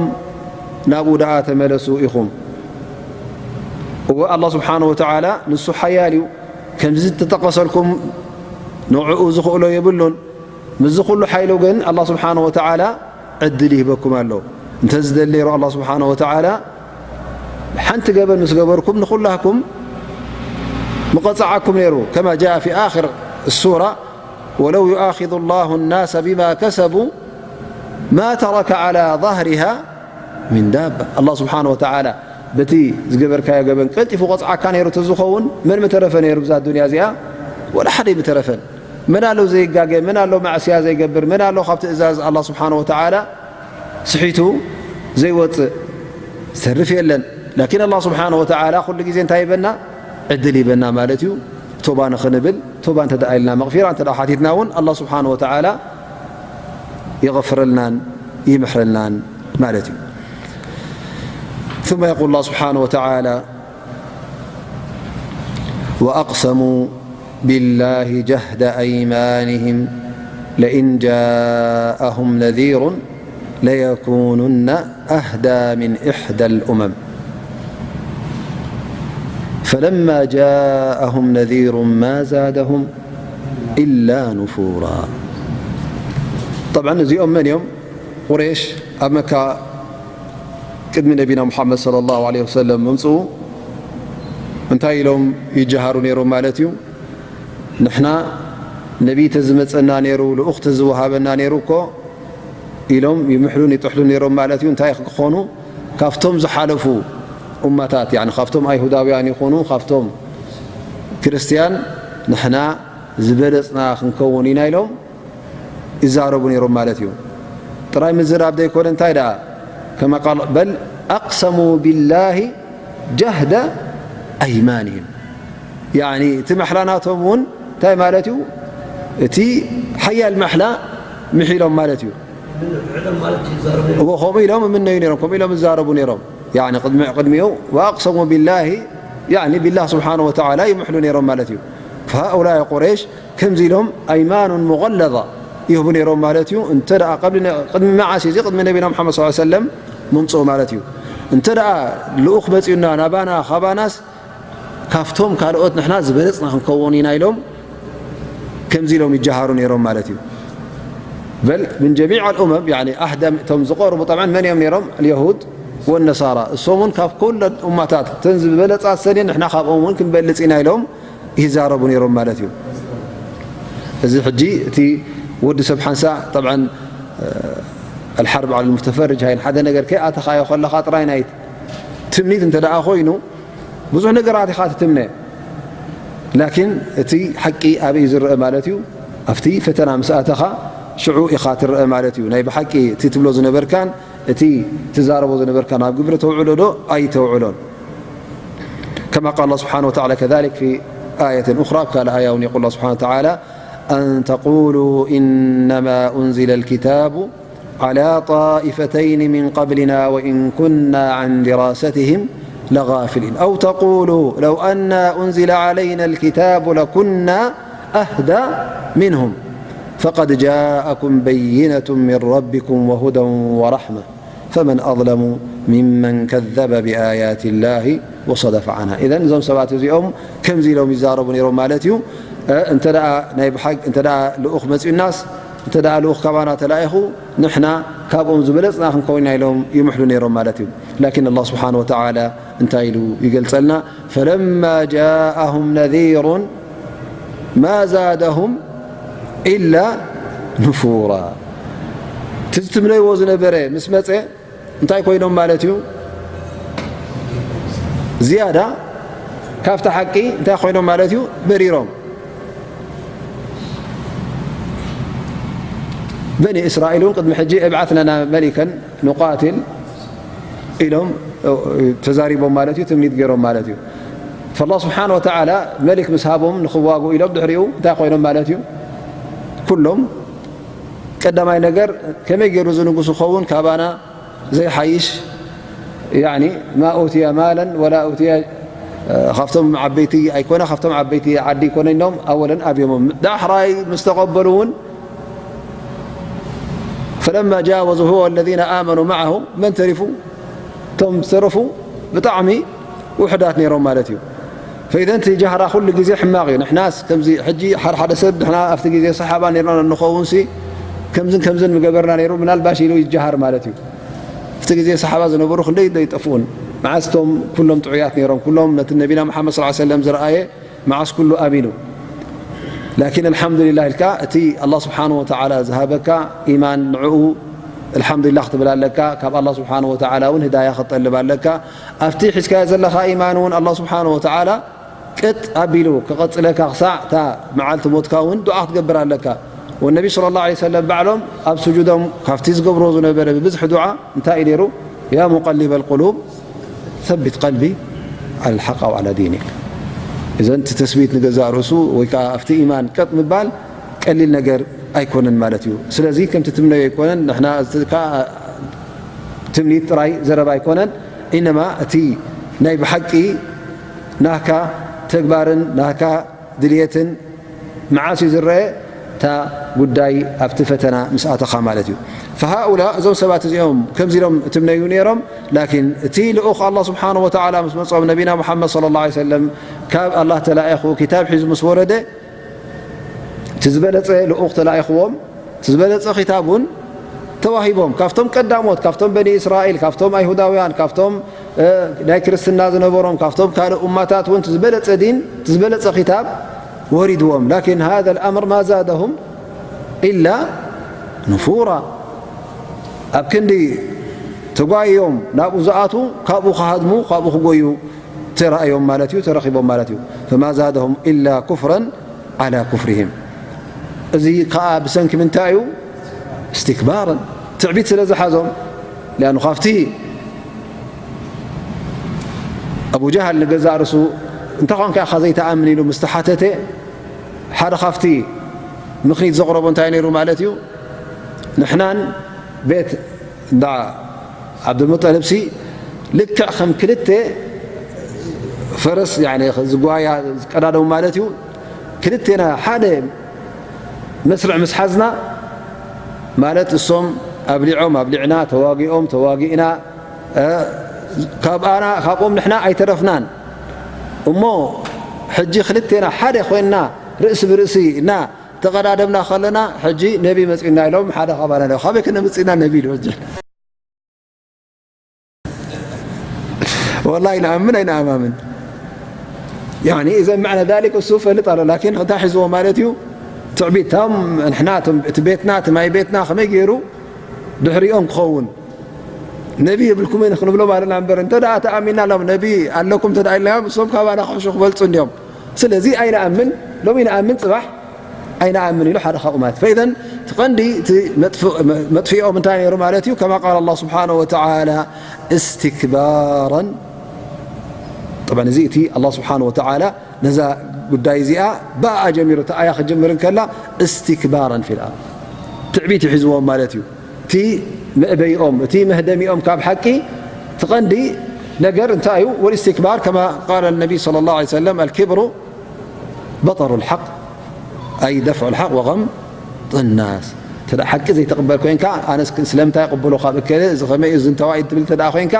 ናብኡ ደኣ ተመለሱ ኢኹም። እወ፣ ኣላህ ስብሓነ ወተዓላ ንሱ ሓያል እዩ። ከምዚ ዝተጠቐሰልኩም ንዕኡ ዝኽእሎ የብሉን። ምስዚ ኩሉ ሓይሉ ግን ኣላህ ስብሓነ ወተዓላ ዕድል ይህበኩም ኣሎ። እንተዝደሊ ነይሩ ኣላህ ስብሓነ ወተዓላ ሓንቲ ገበን ምስ ገበርኩም ንኹላህኩም ምቐጻዓኩም ነይሩ። ከማ ጃአ ፊ ኣኽር ሱራ፣ ወለው ዩኣኺዙ ላሁ ናሰ ቢማ ከሰቡ ማ ተረከ ዓላ ዛህሪሃ ሚን ዳባ። ኣላህ ስብሓነ ወተዓላ በቲ ዝገበርካዮ ገበን ቀልጢፉ ቆጽዓካ ነይሩ ተዝኸውን መን ምተረፈ ነይሩ ብዛ ዱንያ እዚኣ? ወላ ሓደ ኣይምተረፈን። መን ኣሎ ዘይጋገ? መን ኣሎ ማዕስያ ዘይገብር? መን ኣሎ ካብ ትእዛዝ ኣላህ ስብሓነ ወተዓላ ስሒቱ ዘይወጽእ? ዝተርፍ የለን። ላኪን ኣላህ ስብሓነ ወተዓላ ኩሉ ግዜ እንታይ ይበና? ዕድል ይበና ማለት እዩ። ቶባ ንኽንብል፣ ቶባ እንተ ደኣ ኢልና፣ መቕፊራ እንተ ደኣ ሓቲትና እውን ኣላህ ስብሓነ ወተዓላ ይغፍረልናን ይምሕረልናን ማለት እዩ። ثم يقول الله سبحانه وتعالى: وأقسموا بالله جهد أيمانهم لئن جاءهم نذير ليكونن أهدى من إحدى الأمم فلما جاءهم نذير ما زادهم إلا نفورا. طبعا እዚኦም መን እዮም? ቁሬሽ ኣብ መካ ቅድሚ ነቢና ሙሓመድ ሰለላሁ ዐለይሂ ወሰለም ምምፅኡ እንታይ ኢሎም ይጀሃሩ ነይሮም ማለት እዩ? ንሕና ነቢይ ተዝመፀና ነይሩ፣ ልኡኽ ተዝወሃበና ነይሩ እኮ ኢሎም ይምሕሉን ይጥሕሉን ነይሮም ማለት እዩ። እንታይ ክኾኑ? ካብቶም ዝሓለፉ ኡማታት፣ ያኒ ካብቶም ኣይሁዳውያን ይኹኑ ካብቶም ክርስትያን ንሕና ዝበለፅና ክንከውን ኢና ኢሎም ይዛረቡ ነይሮም ማለት እዩ። ጥራይ ምዝራብ ዘይኮነ እንታይ ደኣ ከማ ቃል በል ኣቅሰሙ ቢላሂ ጀህደ ኣይማንህም። ያኒ እቲ መሕላ ናቶም እውን እንታይ ማለት እዩ? እቲ ሓያል መሕላ ምሒሎም ማለት እዩ። እዎ ከምኡ ኢሎም እምነዩ ነይሮም፣ ከምኡ ኢሎም ይዛረቡ ነይሮም። ያኒ ቅድሚ ቅድሚኡ ወኣቅሰሙ ቢላሂ ያኒ ቢላህ ስብሓነ ወተዓላ ይምሕሉ ነይሮም ማለት እዩ። ፈሃኡላኢ ቁረይሽ ከምዚ ኢሎም ኣይማኑን ሙገለዛ ይህቡ ነይሮም ማለት እዩ። እንተ ደኣ ቅድሚ መዓስ እዚ ቅድሚ ነቢና ሙሓመድ ሰለላሁ ዐለይሂ ወሰለም ምምፅኡ ማለት እዩ። እንተ ደኣ ልኡኽ መፅዩና ናባና ካባናስ ካብቶም ካልኦት ንሕና ዝበለፅና ክንከውን ኢና ኢሎም ከምዚ ኢሎም ይጀሃሩ ነይሮም ማለት እዩ። በል ምን ጀሚዕ ኣልኡመም ያኒ ኣህደም እቶም ዝቐርቡ ጠብዓን መን እዮም ነይሮም? ኣልየሁድ ወነሳራ። እሶም እውን ካብ ኩለን ኡማታት እተን ዝበለፃ ሰን ንሕና ካብኦም እውን ክንበልፅ ኢና ኢሎም ይዛረቡ ነይሮም ማለት እዩ። እዚ ሕጂ እቲ ወዲ ሰብ ሓንሳእ ጠብዓን ኣልሓርብ ዓለ ልሙተፈርጅ ሃይን ሓደ ነገር ከይኣተኻዮ ከለኻ ጥራይ ናይ ትምኒት እንተ ደኣ ኮይኑ ብዙሕ ነገራት ኢኻ ትትምነ። ላኪን እቲ ሓቂ ኣበይ ዝረአ ማለት እዩ? ኣብቲ ፈተና ምስ ኣተኻ ሽዑ ኢኻ ትረአ ማለት እዩ። ናይ ብሓቂ እቲ ትብሎ ዝነበርካን እቲ ትዛረቦ ዝነበርካን ኣብ ግብሪ ተውዕሎ ዶ ኣይተውዕሎን? كما قال الله سبحانه وتعالى كذلك في آية أخرى، قال آية يقول الله سبحانه وتعالى: أن تقولوا إنما أنزل الكتاب على طائفتين من قبلنا وإن كنا عن دراستهم لغافلين. أو تقولوا لو أنا أنزل علينا الكتاب لكنا أهدى منهم فقد جاءكم بينة من ربكم وهدى ورحمة فمن أظلم ممن كذب بآيات الله وصدف عنها. إذن እዞም ሰባት እዚኦም ከምዚ ኢሎም ይዛረቡ ነይሮም ማለት እዩ። እንተ ደኣ ናይ ብሓቂ እንተ ደኣ ልኡኽ መጺኡናስ እንተ ደኣ ልኡኽ ካባና ተላኢኹ ንሕና ካብኦም ዝበለጽና ክንከውን ኢና ኢሎም ይምሕሉ ነይሮም ማለት እዩ። ላኪን ኣላህ ስብሓነ ወተዓላ እንታይ ኢሉ ይገልጸልና? ፈለማ ጃኣሁም ነዚሩን ማ ዛደሁም ኢላ ኑፉራ። እቲ ዝትምነይዎ ዝነበረ ምስ መጸ እንታይ ኮይኖም ማለት እዩ? ዝያዳ ካብቲ ሓቂ እንታይ ኮይኖም ማለት እዩ? በሪሮም። በኒ እስራኤል እውን ቅድሚ ሕጂ እብዓት ለና መሊከን ንቃትል ኢሎም ተዛሪቦም ማለት እዩ፣ ትምኒት ገይሮም ማለት እዩ። ፈላ ስብሓን ወተዓላ መሊክ ምስ ሃቦም ንኽዋጉ ኢሎም ድሕሪኡ እንታይ ኮይኖም ማለት እዩ? ኩሎም ቀዳማይ ነገር ከመይ ገይሩ እዚ ንጉስ ይኸውን ካባና ዘይሓይሽ፣ ያኒ ማ ኡትየ ማለን ወላ ኡትየ፣ ካብቶም ዓበይቲ ኣይኮነ፣ ካብቶም ዓበይቲ ዓዲ ይኮነ ኢሎም ኣወለን ኣብዮሞም። ዳሕራይ ምስ ተቐበሉ እውን ፈለማ ጃወዙ ሁወ ወለዚነ ኣመኑ መዓሁ መን ተሪፉ? እቶም ዝተረፉ ብጣዕሚ ውሑዳት ነይሮም ማለት እዩ። ፈኢዘን እቲ ጃህራ ኩሉ ግዜ ሕማቕ እዩ። ንሕናስ ከምዚ ሕጂ ሓደ ሓደ ሰብ ንሕና ኣብቲ ግዜ ሰሓባ ነርና እንኸውን ሲ ከምዝን ከምዝን ምገበርና ነይሩ ምናልባሽ ኢሉ ይጃሃር ማለት እዩ። ኣብቲ ግዜ ሰሓባ ዝነበሩ ክንደይ ዶ ይጠፍኡን? መዓስ እቶም ኩሎም ጥዑያት ነይሮም? ኩሎም ነቲ ነቢና መሓመድ ሰለላሁ ዐለይሂ ወሰለም ዝረኣየ መዓስ ኩሉ ኣሚኑ? ላኪን ኣልሓምዱሊላህ ኢልካ እቲ ኣላህ ስብሓነሁ ወተዓላ ዝሃበካ ኢማን ንዕኡ ኣልሓምዱሊላህ ክትብል ኣለካ። ካብ ኣላህ ስብሓነሁ ወተዓላ እውን ህዳያ ክትጠልብ ኣለካ። ኣብቲ ሒዝካዮ ዘለኻ ኢማን እውን ኣላህ ስብሓነሁ ወተዓላ ቅጥ ኣቢሉ ክቐጽለካ ክሳዕ እታ መዓልቲ ሞትካ እውን ዱዓ ክትገብር ኣለካ። ወነቢ ሰለላሁ ዐለይሂ ወሰለም ባዕሎም ኣብ ስጁዶም ካብቲ ዝገብርዎ ዝነበረ ብብዝሒ ዱዓ እንታይ እዩ ነይሩ? ያ ሙቀሊበል ቁሉብ ሰቢት ቀልቢ ዐለል ሐቅ ኣው ዐላ ዲኒክ። እዘን እቲ ተስቢት ንገዛእ ርእሱ ወይ ከዓ ኣብቲ ኢማን ቀጥ ምባል ቀሊል ነገር ኣይኮነን ማለት እዩ። ስለዚ ከምቲ ትምነዮ ኣይኮነን። ንሕና እዚ ከኣ ትምኒት ጥራይ ዘረባ ኣይኮነን። ኢነማ እቲ ናይ ብሓቂ ናህካ ተግባርን ናህካ ድልየትን መዓስ እዩ ዝረአ? እታ ጉዳይ ኣብቲ ፈተና ምስ ኣተኻ ማለት እዩ። ፈሃኡላ፣ እዞም ሰባት እዚኦም ከምዚ ኢሎም እትምነዩ ነይሮም። ላኪን እቲ ልኡኽ ኣላህ ስብሓነሁ ወተዓላ ምስ መጾም፣ ነቢና ሙሓመድ ሰለላሁ ዐለይሂ ወሰለም ካብ ኣላህ ተላኢኹ፣ ኪታብ ሒዙ ምስ ወረደ፣ እቲ ዝበለጸ ልኡኽ ተላኢኽዎም፣ እቲ ዝበለጸ ኪታብ እውን ተዋሂቦም። ካብቶም ቀዳሞት፣ ካብቶም በኒ እስራኤል፣ ካብቶም ኣይሁዳውያን፣ ካብቶም፣ እ፣ ናይ ክርስትና ዝነበሮም፣ ካብቶም ካልእ ኡማታት እውን እቲ ዝበለጸ ዲን፣ እቲ ዝበለጸ ኪታብ ወሪድዎም። ላኪን ሃዛ ኣልኣምር ማ ዛደሁም ኢላ ኑፉራ። ኣብ ክንዲ ተጓይዮም ናብኡ ዝኣትዉ፣ ካብኡ ክሃድሙ፣ ካብኡ ክጎዩ ተራእዮም ማለት እዩ፣ ተረኺቦም ማለት እዩ። ፈማ ዛደሁም ኢላ ኩፍረን ዐላ ኩፍሪሂም። እዚ ከኣ ብሰንኪ ምንታይ እዩ? እስትክባርን ትዕቢት ስለ ዝሓዞም። ሊኣኑ ካብቲ ኣቡ ጀሃል ንገዛእ ርእሱ እንታይ ኾንካ ኢኻ ዘይትኣምን ኢሉ ምስ ተሓተተ፣ ሓደ ካብቲ ምኽኒት ዘቕረቦ እንታይ ነይሩ ማለት እዩ? ንሕናን ቤት እንዳ ዓብዱልሙጠልብሲ ልክዕ ከም ክልተ ፈረስ፣ ያኒ፣ ዝጓያ ዝቀዳደሙ ማለት እዩ። ክልቴና ሓደ መስርዕ ምስ ሓዝና ማለት እሶም ኣብሊዖም ኣብሊዕና፣ ተዋጊኦም ተዋጊእና፣ እ፣ ካብኣና፣ ካብኦም ንሕና ኣይተረፍናን። እሞ ሕጂ ክልቴና ሓደ ኮይንና ርእሲ ብርእሲ እና ተቐዳደምና ከለና፣ ሕጂ ነቢ መጺኡና ኢሎም ሓደ ካባና ኢሎም፣ ካበይ ከነምጽእና ነቢ ኢሉ ሕጂ? ወላሂ ይንኣምን ኣይንኣማምን። ያኒ፣ እዘን መዕነ ዛሊክ እሱ ፈልጥ ኣሎ፣ ላኪን እንታይ ሒዝዎ ማለት እዩ? ትዕቢት። እቶም ንሕና፣ እቶም፣ እቲ ቤትና፣ እቲ ማይ ቤትና ከመይ ገይሩ ድሕሪኦም ክኸውን? ነቢ የብልኩምን ክንብሎም ኣለና እምበር፣ እንተ ደኣ ተኣሚንና፣ ሎም ነቢ ኣለኩም እንተ ደኣ ኢልናዮም፣ እሶም ካባና ክሕሹ ክበልጹ እንድዮም። ስለዚ ኣይንኣምን፣ ሎም ይንኣምን፣ ጽባሕ ኣይንኣምን ኢሉ ሓደ ካብኡ ማለት። ፈኢዘን እቲ ቀንዲ እቲ መጥፍ-፣ መጥፍኦም እንታይ ነይሩ ማለት እዩ? ከማ ቃል ኣላህ ስብሓነሁ ወተዓላ፣ እስትክባራን። ጠብዓን፣ እዚ እቲ ኣላህ ስብሓነሁ ወተዓላ ነዛ ጉዳይ እዚኣ ብኣኣ ጀሚሩ፣ እቲ ኣያ ክጅምር እንከላ፣ እስትክባራን ፊል ኣርድ፣ ትዕቢት ይሒዝዎም ማለት እዩ። እቲ መእበይኦም፣ እቲ መህደሚኦም ካብ ሓቂ፣ እቲ ቀንዲ ነገር እንታይ እዩ? ወልእስትክባር፣ ከማ ቃለ ነቢ ሰለላሁ ዐለይሂ ወሰለም፣ ኣልኪብሩ በጠሩል ሓቅ፣ ኣይ ደፍዑል ሓቅ ወገምጡን ናስ። እንተ ደኣ ሓቂ ዘይትቕበል ኮይንካ፣ ኣነስ ስለምንታይ ይቕበሎ ካብ እከለ፣ እዚ ከመይ እዩ፣ እዚ እንተዋይ ትብል እንተ ደኣ ኮይንካ፣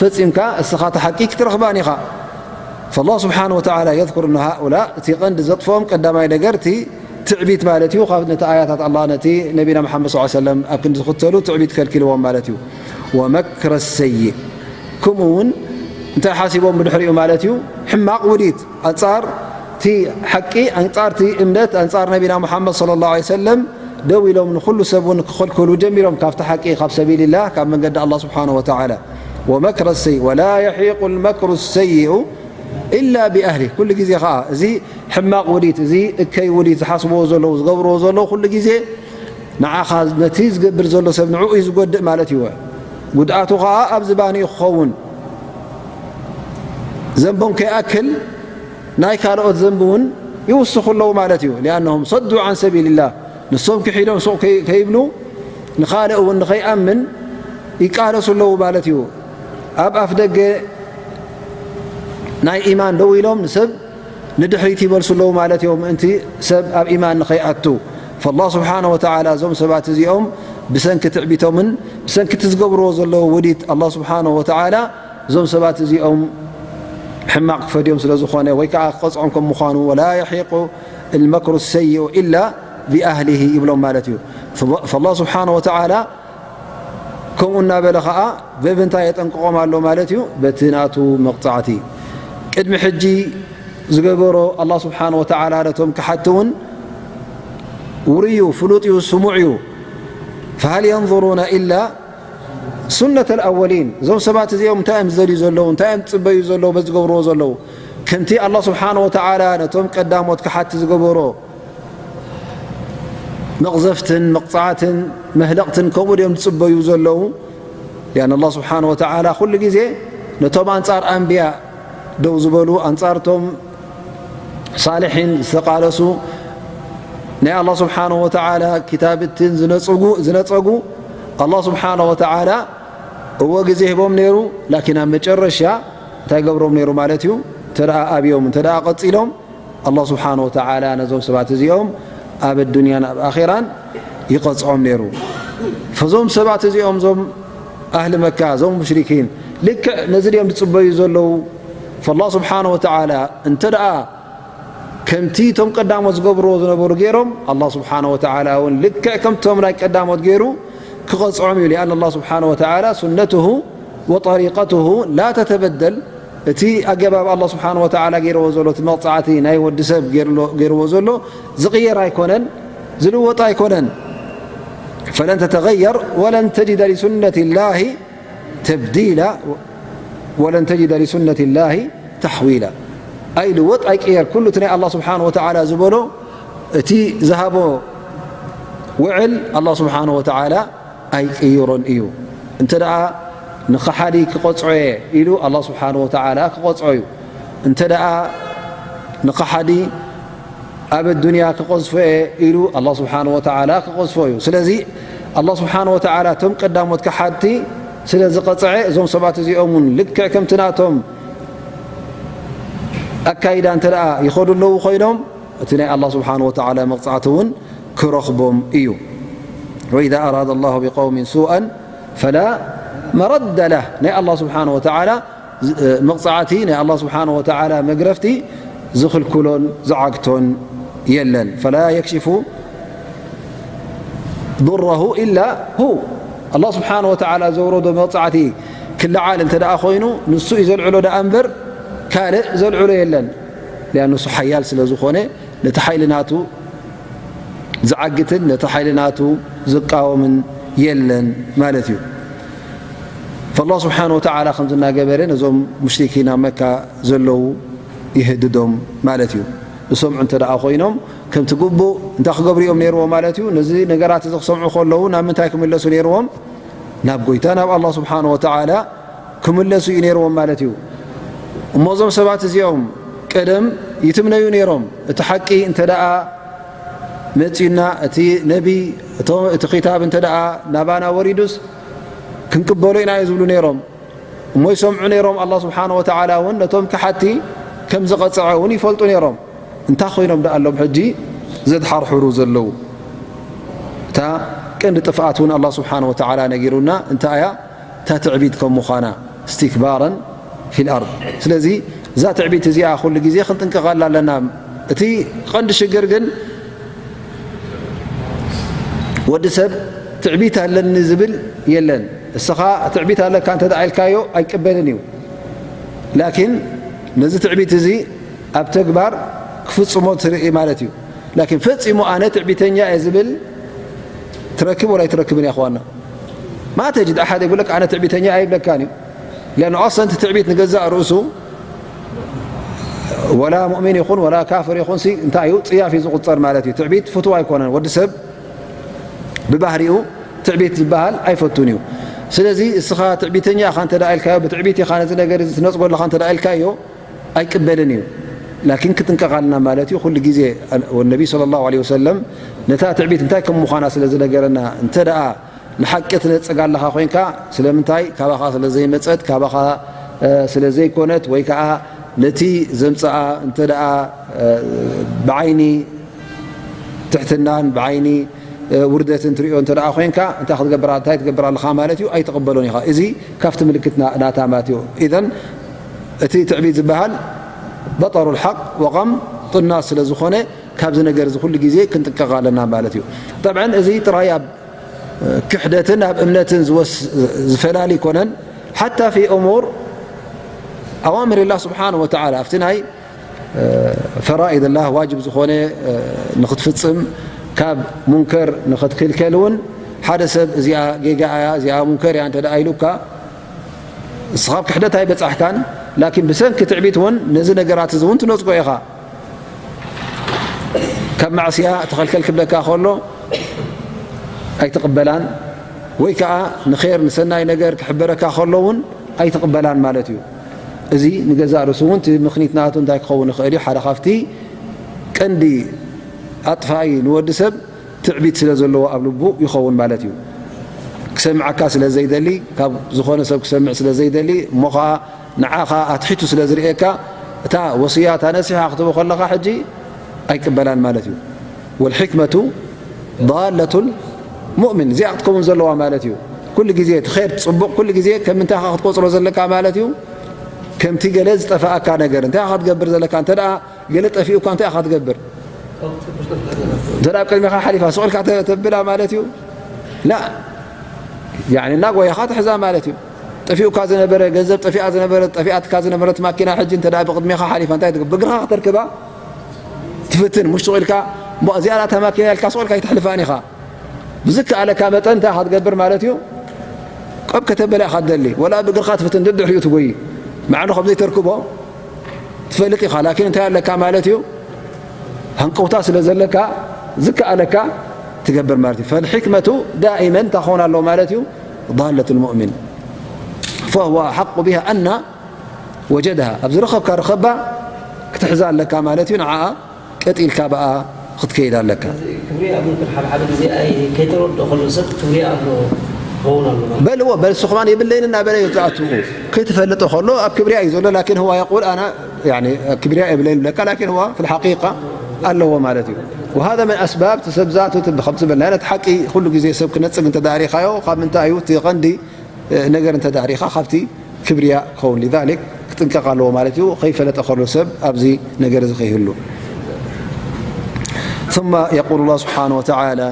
ፈጺምካ እስኻ እቲ ሓቂ ክትረኽባን ኢኻ። ፈላህ ስብሓነ ወተዓላ የዝኩር እነ ሃኡላ፣ እቲ ቀንዲ ዘጥፍኦም ቀዳማይ ነገር እቲ ትዕቢት ማለት እዩ። ካብ ነቲ ኣያታት ኣላህ ነቲ ነቢና መሓመድ ሰለላሁ ዐለይሂ ወሰለም ኣብ ክንዲ ዝኽተሉ ትዕቢት ከልኪልዎም ማለት እዩ። ወመክረ ሰይእ፣ ከምኡ እውን እንታይ ሓሲቦም ብድሕሪኡ ማለት እዩ? ሕማቕ ውዲት ኣንጻር እቲ ሓቂ፣ ኣንጻር እቲ እምነት፣ ኣንጻር ነቢና ሙሓመድ ሰለላሁ ዐለይሂ ወሰለም ደው ኢሎም ንኹሉ ሰብ እውን ክኸልክሉ ጀሚሮም ካብቲ ሓቂ፣ ካብ ሰቢልላህ፣ ካብ መንገዲ ኣላህ ስብሓነሁ ወተዓላ። ወመክረ ሰይእ ወላ የሒቁ ልመክሩ ሰይኡ ኢላ ብኣህሊ። ኩሉ ግዜ ኸዓ እዚ ሕማቕ ውዲት፣ እዚ እከይ ውዲት ዝሓስብዎ ዘለዉ፣ ዝገብርዎ ዘለዉ፣ ኩሉ ግዜ ንዓኻ፣ ነቲ ዝገብር ዘሎ ሰብ ንዕኡ እዩ ዝጎድእ ማለት እዩ። ጉድኣቱ ኸዓ ኣብ ዝባኑ እዩ ክኸውን። ዘንቦም ከይኣክል ናይ ካልኦት ዘንቢ እውን ይውስኹ ኣለዉ ማለት እዩ። ሊኣነሁም ሰዱ ዓን ሰቢልላህ፣ ንሶም ክሒዶም ሱቕ ከይ-፣ ከይብሉ ንኻልእ እውን ንኸይኣምን ይቃለሱ ኣለዉ ማለት እዩ። ኣብ ኣፍ ደገ ናይ ኢማን ደው ኢሎም ንሰብ ንድሕሪት ይመልሱ ኣለዉ ማለት እዮም፣ ምእንቲ ሰብ ኣብ ኢማን ንኸይኣቱ። ፈላህ ስብሓነ ወተዓላ እዞም ሰባት እዚኦም ብሰንኪ ትዕቢቶምን ብሰንኪ እቲ ዝገብርዎ ዘለዉ ውዲት ኣላህ ስብሓነ ወተዓላ እዞም ሰባት እዚኦም ሕማቕ ክፈድዮም ስለ ዝኾነ፣ ወይ ከዓ ክቐጽዖም ከም ምዃኑ፣ "ወላ የሒቁ ልመክሩ ሰይኡ ኢላ ብኣህሊሂ" ይብሎም ማለት እዩ። ፈ-፣ ፈላህ ስብሓነ ወተዓላ ከምኡ እናበለ ኸዓ በብንታይ የጠንቅቖም ኣሎ ማለት እዩ? በቲ ናቱ መቕጻዕቲ። ቅድሚ ሕጂ ዝገበሮ ኣላህ ስብሓነ ወተዓላ ነቶም ክሓቲ እውን ውሩይ እዩ፣ ፍሉጥ እዩ፣ ስሙዕ እዩ። ፈሃል የንظሩነ ኢላ ሱነተ ልኣወሊን። እዞም ሰባት እዚኦም እንታይ እዮም ዝደልዩ ዘለዉ? እንታይ እዮም ዝጽበዩ ዘለዉ? በዚ ዝገብርዎ ዘለዉ? ከምቲ ኣላህ ስብሓነ ወተዓላ ነቶም ቀዳሞት ክሓቲ ዝገበሮ መቕዘፍትን መቕጻዕትን መህለቕትን ከምኡ ድዮም ዝጽበዩ ዘለዉ? ሊኣን ኣላህ ስብሓነ ወተዓላ ኩሉ ግዜ ነቶም ኣንጻር ኣንብያ ደው ዝበሉ፣ ኣንጻርቶም ሳልሒን ዝተቃለሱ፣ ናይ ኣላህ ስብሓነ ወተዓላ ክታብትን ዝነጽጉ፣ ዝነጸጉ፣ ኣላህ ስብሓነ ወተዓላ እወ ግዜ ሂቦም ነይሩ። ላኪን ኣብ መጨረሻ እንታይ ገብሮም ነይሩ ማለት እዩ? እንተ ደኣ ኣብዮም፣ እንተ ደኣ ቀጺሎም፣ ኣላህ ስብሓነ ወተዓላ ነዞም ሰባት እዚኦም ኣብ ኣዱንያን ኣብ ኣኼራን ይቐጽዖም ነይሩ። ፈዞም ሰባት እዚኦም፣ እዞም ኣህሊ መካ፣ እዞም ሙሽሪኪን፣ ልክዕ ነዚ ድዮም ዝጽበዩ ዘለዉ? ፈላህ ስብሓነ ወተዓላ እንተ ደኣ ከምቲ እቶም ቀዳሞት ዝገብርዎ ዝነበሩ ገይሮም፣ ኣላህ ስብሓነ ወተዓላ እውን ልክዕ ከምቶም ናይ ቀዳሞት ገይሩ ክቐጽዖም እዩ። ሊኣን ኣላህ ስብሓነ ወተዓላ ሱነትሁ ወጠሪቀትሁ ላ ተተበደል። እቲ ኣገባብ ኣላህ ስብሓነ ወተዓላ ገይርዎ ዘሎ፣ እቲ መቕጻዕቲ ናይ ወዲ ሰብ ገይርሎ-፣ ገይርዎ ዘሎ ዝቕየር ኣይኮነን፣ ዝልወጥ ኣይኮነን። ፈለን ተተገየር ወለን ተጅደ ሊሱነትላሂ ተብዲላ ወለን ተጅደ ሊሱነትላሂ ተሕዊላ። ኣይልወጥ ኣይቅየር። ኩሉ እቲ ናይ ኣላህ ስብሓነ ወተዓላ ዝበሎ፣ እቲ ዝሃቦ ውዕል ኣላህ ስብሓነ ወተዓላ ኣይቅይሮን እዩ። እንተ ደኣ ንኸሓዲ ክቐጽዖ እየ ኢሉ ኣላህ ስብሓነ ወተዓላ ክቐጽዖ እዩ። እንተ ደኣ ንኸሓዲ ኣብ ኣዱንያ ክቐዝፎ እየ ኢሉ ኣላህ ስብሓነ ወተዓላ ክቐዝፎ እዩ። ስለዚ ኣላህ ስብሓነ ወተዓላ እቶም ቀዳሞት ከሓድቲ ስለ ዝቐጽዐ፣ እዞም ሰባት እዚኦም እውን ልክዕ ከምቲ ናቶም ኣካይዳ እንተ ደኣ ይኸዱ ኣለዉ ኮይኖም፣ እቲ ናይ ኣላህ ስብሓነ ወተዓላ መቕጻዕቲ እውን ክረኽቦም እዩ። ወኢዛ ኣራደ ኣላሁ ቢቀውሚን ሱኣን ፈላ መረደ ለህ። ናይ ኣላህ ስብሓነ ወተዓላ ዝ-፣ መቕጻዕቲ፣ ናይ ኣላህ ስብሓነ ወተዓላ መግረፍቲ ዝኽልክሎን ዝዓግቶን የለን። ፈላ የክሽፉ ضره إلا هو። ኣላህ ስብሓነ ወተዓላ ዘውረዶ መቕጻዕቲ ክለዓል እንተ ደኣ ኮይኑ፣ ንሱ እዩ ዘልዕሎ ደኣ እምበር ካልእ ዘልዕሎ የለን። ሊኣን ንሱ ሓያል ስለ ዝኾነ፣ ነቲ ሓይሊ ናቱ ዝዓግትን ነቲ ሓይሊ ናቱ ዝቃወምን የለን ማለት እዩ። ፈላህ ስብሓነ ወተዓላ ከምዚ እናገበረ ነዞም ሙሽሪኪን ኣብ መካ ዘለዉ ይህድዶም ማለት እዩ። ዝሰምዑ እንተ ደኣ ኮይኖም፣ ከምቲ ግቡእ እንታይ ክገብሩ እዮም ነይርዎም ማለት እዩ? ነዚ ነገራት እዚ ክሰምዑ ከለዉ ናብ ምንታይ ክምለሱ ነይርዎም? ናብ ጎይታ፣ ናብ ኣላህ ስብሓነ ወተዓላ ክምለሱ እዩ ነይርዎም ማለት እዩ። እሞ እዞም ሰባት እዚኦም ቀደም ይትምነዩ ነይሮም። እቲ ሓቂ እንተ ደኣ መጺኡና፣ እቲ ነቢ፣ እቶ-፣ እቲ ኺታብ እንተ ደኣ ናባና ወሪዱስ ክንቅበሎ ኢና እዩ ዝብሉ ነይሮም። እሞ ይሰምዑ ነይሮም። ኣላህ ስብሓነ ወተዓላ እውን ነቶም ከሓድቲ ከም ዝቐጽዐ እውን ይፈልጡ ነይሮም። እንታይ ኮይኖም ደኣ ኣሎም ሕጂ ዘድሓርሕሩ ዘለዉ? እታ ቀንዲ ጥፍኣት እውን ኣላህ ስብሓነ ወተዓላ ነጊሩና። እንታይ እያ? እታ ትዕቢት ከም ምዃና፣ እስቲክባረን ፊል ኣርድ። ስለዚ እዛ ትዕቢት እዚኣ ኩሉ ግዜ ክንጥንቀቐላ ኣለና። እቲ ቀንዲ ሽግር ግን ወዲ ሰብ ትዕቢት ኣለኒ ዝብል የለን። እስኻ ትዕቢት ኣለካ እንተ ደኣ ኢልካዮ ኣይቅበልን እዩ። ላኪን ነዚ ትዕቢት እዚ ኣብ ተግባር ክፍጽሞ ትርኢ ማለት እዩ። ላኪን ፈጺሙ ኣነ ትዕቢተኛ እየ ዝብል ትረክብ ወላ ኣይትረክብን እያ፣ እኽዋና። ማ ተጅድ ኣሓድ ይብለካ ኣነ ትዕቢተኛ ኣይብለካን እዩ። ሊኣኑ ኣስለን እቲ ትዕቢት ንገዛእ ርእሱ ወላ ሙእሚን ይኹን ወላ ካፍር ይኹን ሲ እንታይ እዩ? ጽያፍ እዩ ዝቑጸር ማለት እዩ። ትዕቢት ፍቱው ኣይኮነን። ወዲ ሰብ ብባህሪኡ ትዕቢት ዝበሃል ኣይፈቱን እዩ። ስለዚ እስኻ ትዕቢተኛ ኢኻ እንተ ደኣ ኢልካዮ፣ ብትዕቢት ኢኻ ነዚ ነገር እዚ ትነጽጎ ኣለኻ እንተ ደኣ ኢልካዮ፣ ኣይቅበልን እዩ። ላኪን ክጥንቀቕ ኣለና ማለት እዩ። ኩሉ ግዜ ወነቢ ሰለላሁ ዐለይሂ ወሰለም ነታ ትዕቢት እንታይ ከም ምዃና ስለ ዝነገረና፣ እንተ ደኣ ንሓቂ ትነጽግ ኣለኻ ኮይንካ፣ ስለምንታይ? ካባኻ ስለ ዘይመጸት፣ ካባኻ፣ እ፣ ስለ ዘይኮነት፣ ወይ ከኣ ነቲ ዘምጽኣ እንተ ደኣ፣ እ፣ ብዓይኒ ትሕትናን ብዓይኒ፣ እ፣ ውርደትን ትርእዮ እንተ ደኣ ኮይንካ፣ እንታይ ክትገብር፣ እንታይ ትገብር ኣለኻ ማለት እዩ? ኣይትቕበሎን ኢኻ። እዚ ካብቲ ምልክት ና-፣ ናታ ማለት እዩ። ኢዘን እቲ ትዕቢት ዝበሃል በጠሩ ልሓቅ ወቐምጡ ናስ ስለ ዝኾነ፣ ካብዚ ነገር እዚ ኩሉ ግዜ ክንጥንቀቕ ኣለና ማለት እዩ። ጠብዐን እዚ ጥራይ ኣብ ክሕደትን ኣብ እምነትን ዝወስ-፣ ዝፈላሊ ኣይኮነን። ሓታ ፊ እሙር ኣዋምር ላህ ስብሓነ ወተዓላ፣ ኣብቲ ናይ ፈራኢድ ላህ ዋጅብ ዝኾነ ንኽትፍጽም፣ ካብ ሙንከር ንኽትክልከል እውን፣ ሓደ ሰብ እዚኣ ጌጋ እያ፣ እዚኣ ሙንከር እያ እንተ ደኣ ኢሉካ፣ እስኻ ኣብ ክሕደት ኣይበጻሕካን፣ ላኪን ብሰንኪ ትዕቢት እውን ነዚ ነገራት እዚ እውን ትነጽጎ ኢኻ። ካብ ማዕስያ ተኸልከል ክብለካ ከሎ ኣይትቕበላን፣ ወይ ከኣ ንኼር ንሰናይ ነገር ክሕበረካ ከሎ እውን ኣይትቕበላን ማለት እዩ። እዚ ንገዛእ ርእሱ እውን እቲ ምኽኒት ናቱ እንታይ ክኸውን ይኽእል እዩ? ሓደ ካብቲ ቀንዲ ኣጥፋኢ ንወዲ ሰብ ትዕቢት ስለ ዘለዎ ኣብ ልቡ ይኸውን ማለት እዩ። ክሰምዓካ ስለ ዘይደሊ፣ ካብ ዝኾነ ሰብ ክሰምዕ ስለ ዘይደሊ፣ እሞ ኸኣ ንዓኻ ኣትሒቱ ስለ ዝርእየካ፣ እታ ወስያ፣ እታ ነሲሓ ክትቦ ከለኻ ሕጂ ኣይቅበላን ማለት እዩ። ወልሕክመቱ ዳለቱል ሙእሚን፣ እዚኣ ክትከውን ዘለዋ ማለት እዩ። ኩሉ ግዜ እቲ ኸይር፣ ጽቡቕ፣ ኩሉ ግዜ ከም እንታይ ኢኻ ክትቆጽሮ ዘለካ ማለት እዩ? ከምቲ ገለ ዝጠፍኣካ ነገር እንታይ ኢኻ ክትገብር ዘለካ? እንተ ደኣ ገለ ጠፊኡካ እንታይ ኢኻ ትገብር? እንተ ደኣ ኣብ ቅድሜኻ ሓሊፋ ስቕ ኢልካ ተ-፣ ተብላ ማለት እዩ? ላ። ያኒ እናጎየኻ ትሕዛ ማለት እዩ። ጠፊኡካ ዝነበረ ገንዘብ፣ ጠፊኣ ዝነበረ፣ ጠፊኣትካ ዝነበረት ማኪና ሕጂ እንተ ደኣ ብቕድሜኻ ሓሊፋ እንታይ ትገብር? ብእግርኻ ከተርክባ ትፍትን፣ ሙሽ ስቕ ኢልካ፣ እሞ እዚኣ እታ ማኪና ኢልካ ስቕ ኢልካ ኣይተሕልፋን ኢኻ። ብዝከኣለካ መጠን እንታይ ኢኻ ትገብር ማለት እዩ? ቀብ ከተበላ ኢኻ ትደሊ፣ ወላ ብእግርኻ ትፍትን፣ ደድሕሪኡ ትጎዪ። መዓኑ ከም ዘይተርክቦ ትፈልጥ ኢኻ፣ ላኪን እንታይ ኣለካ ማለት እዩ? ሃንቀውታ ስለ ዘለካ፣ ዝከኣለካ ትገብር ማለት እዩ። ፈልሕክመቱ ዳኢመን እንታይ ክኸውን ኣለዎ ማለት እዩ? ዳለቱል ሙእሚን። ፈሁወ ኣሓቁ ቢሃ ኣና ወጀድሃ። ኣብ ዝረኸብካ ርኸባ ክትሕዛ ኣለካ ማለት እዩ። ንዓኣ ቀጥ ኢልካ ብኣ ክትከይድ ኣለካ። እዚ ክብሪ ኣብ ምክር ሓደ ሓደ ግዜ ኣይ-፣ ከይተረድኦ ከሎ ሰብ ክብሪ ኣሎ ክኸውን ኣሎ ማለት እዩ። በል እዎ፣ በል እሱ ከማን የብለይን እናበለ እዩ ዝኣትዉ። ከይትፈልጦ ከሎ ኣብ ክብርያ እዩ ዘሎ፣ ላኪን ህዋ የቁል ኣና፣ ያኒ፣ ክብርያ የብለይን ይብለካ፣ ላኪን ህዋ ፊል ሓቂቃ ኣለዎ ማለት እዩ። ወሃዛ ምን ኣስባብ፣ እቲ ሰብ ዛቱ እቲ ከም ዝበልና፣ ነቲ ሓቂ ኩሉ ግዜ ሰብ ክነጽግ እንተ ደኣ ሪኻዮ፣ ካብ ምንታይ እዩ እቲ ቀንዲ ነገር እንተ ደኣ ሪኻ፣ ካብቲ ክብርያ ክኸውን። ሊዛሊክ ክጥንቀቕ ኣለዎ ማለት እዩ፣ ከይፈለጠ ከሎ ሰብ ኣብዚ ነገር እዚ ከይህሉ። ثم يقول الله سبحانه وتعالى: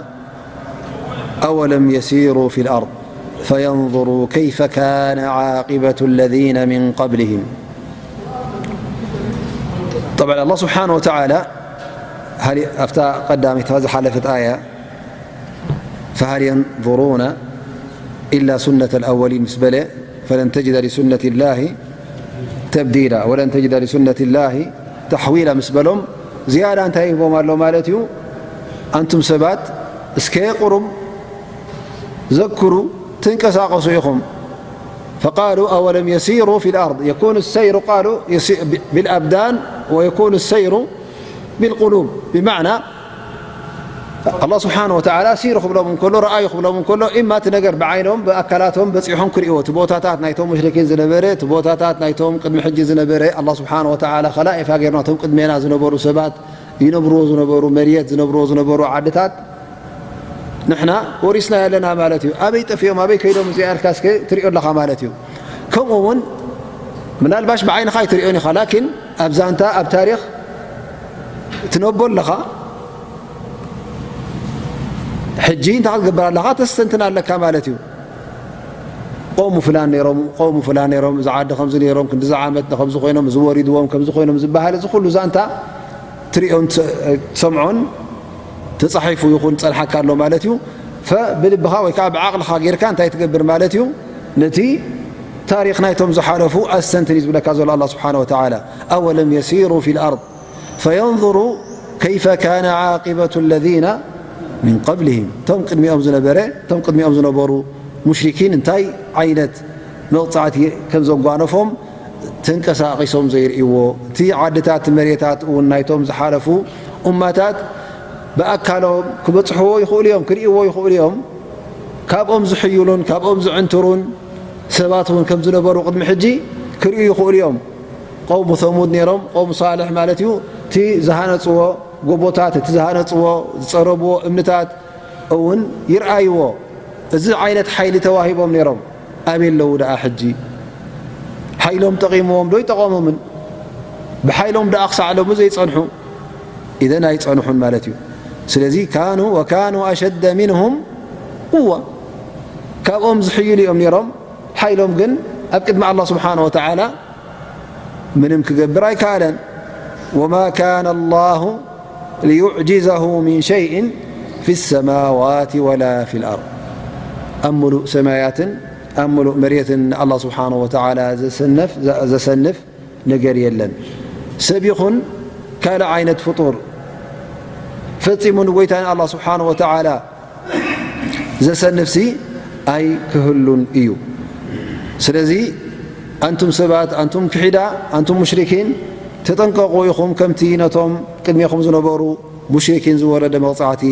أولم يسيروا في الأرض فينظروا كيف كان عاقبة الذين من قبلهم. طبعا الله سبحانه وتعالى، هل أفتى قدامي هذه حلفت آية فهل ينظرون إلا سنة الأولين ምስ በለ، فلن تجد لسنة الله تبديلا ولن تجد لسنة الله تحويلا ምስ በሎም፣ ዝያዳ እንታይ ሂቦም ኣሎ ማለት እዩ? ኣንቱም ሰባት፣ እስከ ቁሩብ ዘክሩ፣ ትንቀሳቐሱ ኢኹም። فقالوا أولم يسيروا في الأرض يكون السير، قالوا، يسي-، بالأبدان ويكون السير بالقلوب، بمعنى ኣላህ ስብሓነ ወተዓላ ሲሩ ክብሎም እንከሎ፣ ረኣዩ ክብሎም እንከሎ፣ ኢማ እቲ ነገር ብዓይኖም፣ ብኣካላቶም በጺሖም ክርእይዎ፣ እቲ ቦታታት ናይቶም ሙሽሪኪን ዝነበረ፣ እቲ ቦታታት ናይቶም ቅድሚ ሕጂ ዝነበረ፣ ኣላህ ስብሓነ ወተዓላ ከላኢፋ ገይርና፣ እቶም ቅድሜና ዝነበሩ ሰባት ይነብርዎ ዝነበሩ መርየት፣ ዝነብርዎ ዝነበሩ ዓድታት ንሕና ወሪስናዮ ኣለና ማለት እዩ። ኣበይ ጠፊኦም፣ ኣበይ ከይዶም እዚኣ ኢልካ እስከ ትርእዮ ኣለኻ ማለት እዩ። ከምኡ እውን ምናልባሽ ብዓይንኻ ኣይትርእዮን ኢኻ፣ ላኪን ኣብ ዛንታ፣ ኣብ ታሪኽ ትነቦ ኣለኻ። ሕጂ እንታይ ክትገብር ኣለኻ? ተስተንትን ኣለካ ማለት እዩ። ቆሙ ፍላን ነይሮም፣ ቆሙ ፍላን ነይሮም፣ እዚ ዓዲ ከምዚ ነይሮም፣ ክንዲዚ ዓመት ከምዚ ኮይኖም፣ እዚ ወሪድዎም፣ ከምዚ ኮይኖም ዝበሃል፣ እዚ ኩሉ ዛንታ ትርእዮን ትሰ-፣ ትሰምዖን ተጻሒፉ ይኹን ጸንሓካ ኣሎ ማለት እዩ። ፈ-፣ ብልብኻ ወይ ከዓ ብዓቕልኻ ጌርካ እንታይ ትገብር ማለት እዩ? ነቲ ታሪኽ ናይቶም ዝሓለፉ ኣስተንትን እዩ ዝብለካ ዘሎ ኣላህ ስብሓነ ወተዓላ። أولم يسيروا في الأرض فينظروا كيف كان عاقبة الذين من قبلهم። እቶም ቅድሚኦም ዝነበረ፣ እቶም ቅድሚኦም ዝነበሩ ሙሽሪኪን እንታይ ዓይነት መቕጻዕቲ ከም ዘጓነፎም ተንቀሳቒሶም ዘይርእይዎ፣ እቲ ዓድታት፣ መሬታት እውን ናይቶም ዝሓለፉ ኡማታት ብኣካሎም ክበጽሕዎ ይኽእሉ እዮም፣ ክርእይዎ ይኽእሉ እዮም። ካብኦም ዝሕይሉን ካብኦም ዝዕንትሩን ሰባት እውን ከም ዝነበሩ ቅድሚ ሕጂ ክርእዩ ይኽእሉ እዮም። ቀውሙ ሰሙድ ነይሮም፣ ቀውሙ ሳልሕ ማለት እዩ። እቲ ዝሃነጽዎ ጎቦታት፣ እቲ ዝሃነጽዎ፣ ዝጸረብዎ እምንታት እውን ይርኣይዎ። እዚ ዓይነት ሓይሊ ተዋሂቦም ነይሮም። ኣበይ ኣለዉ ደኣ ሕጂ? ሓይሎም ጠቒምዎም ዶ ኣይጠቐሞምን? ብሓይሎም ደኣ ክሳዕ ሎሚ ዘይጸንሑ፣ ኢዘን ኣይጸንሑን ማለት እዩ። ስለዚ ካኑ ወካኑ ኣሸደ ሚንሁም ቁዋ፣ ካብኦም ዝሕይሉ እዮም ነይሮም። ሓይሎም ግን ኣብ ቅድሚ ኣላህ ስብሓነ ወተዓላ ምንም ክገብር ኣይከኣለን። ወማ ካነ ኣላሁ ሊዩዕጅዘሁ ሚን ሸይእን ፊ ሰማዋት ወላ ፊል ኣርድ፣ ኣብ ምሉእ ሰማያትን ኣብ ምሉእ መሬትን ንኣላህ ስብሓነ ወተዓላ ዘሰነፍ ዘሰንፍ ነገር የለን። ሰብ ይኹን ካልእ ዓይነት ፍጡር ፈጺሙ ንጎይታ ንኣላህ ስብሓነ ወተዓላ ዘሰንፍሲ ኣይክህሉን እዩ። ስለዚ ኣንቱም ሰባት፣ ኣንቱም ክሒዳ፣ ኣንቱም ሙሽሪኪን፣ ተጠንቀቑ ኢኹም፣ ከምቲ ነቶም ቅድሜኹም ዝነበሩ ሙሽሪኪን ዝወረደ መቕጻዕቲ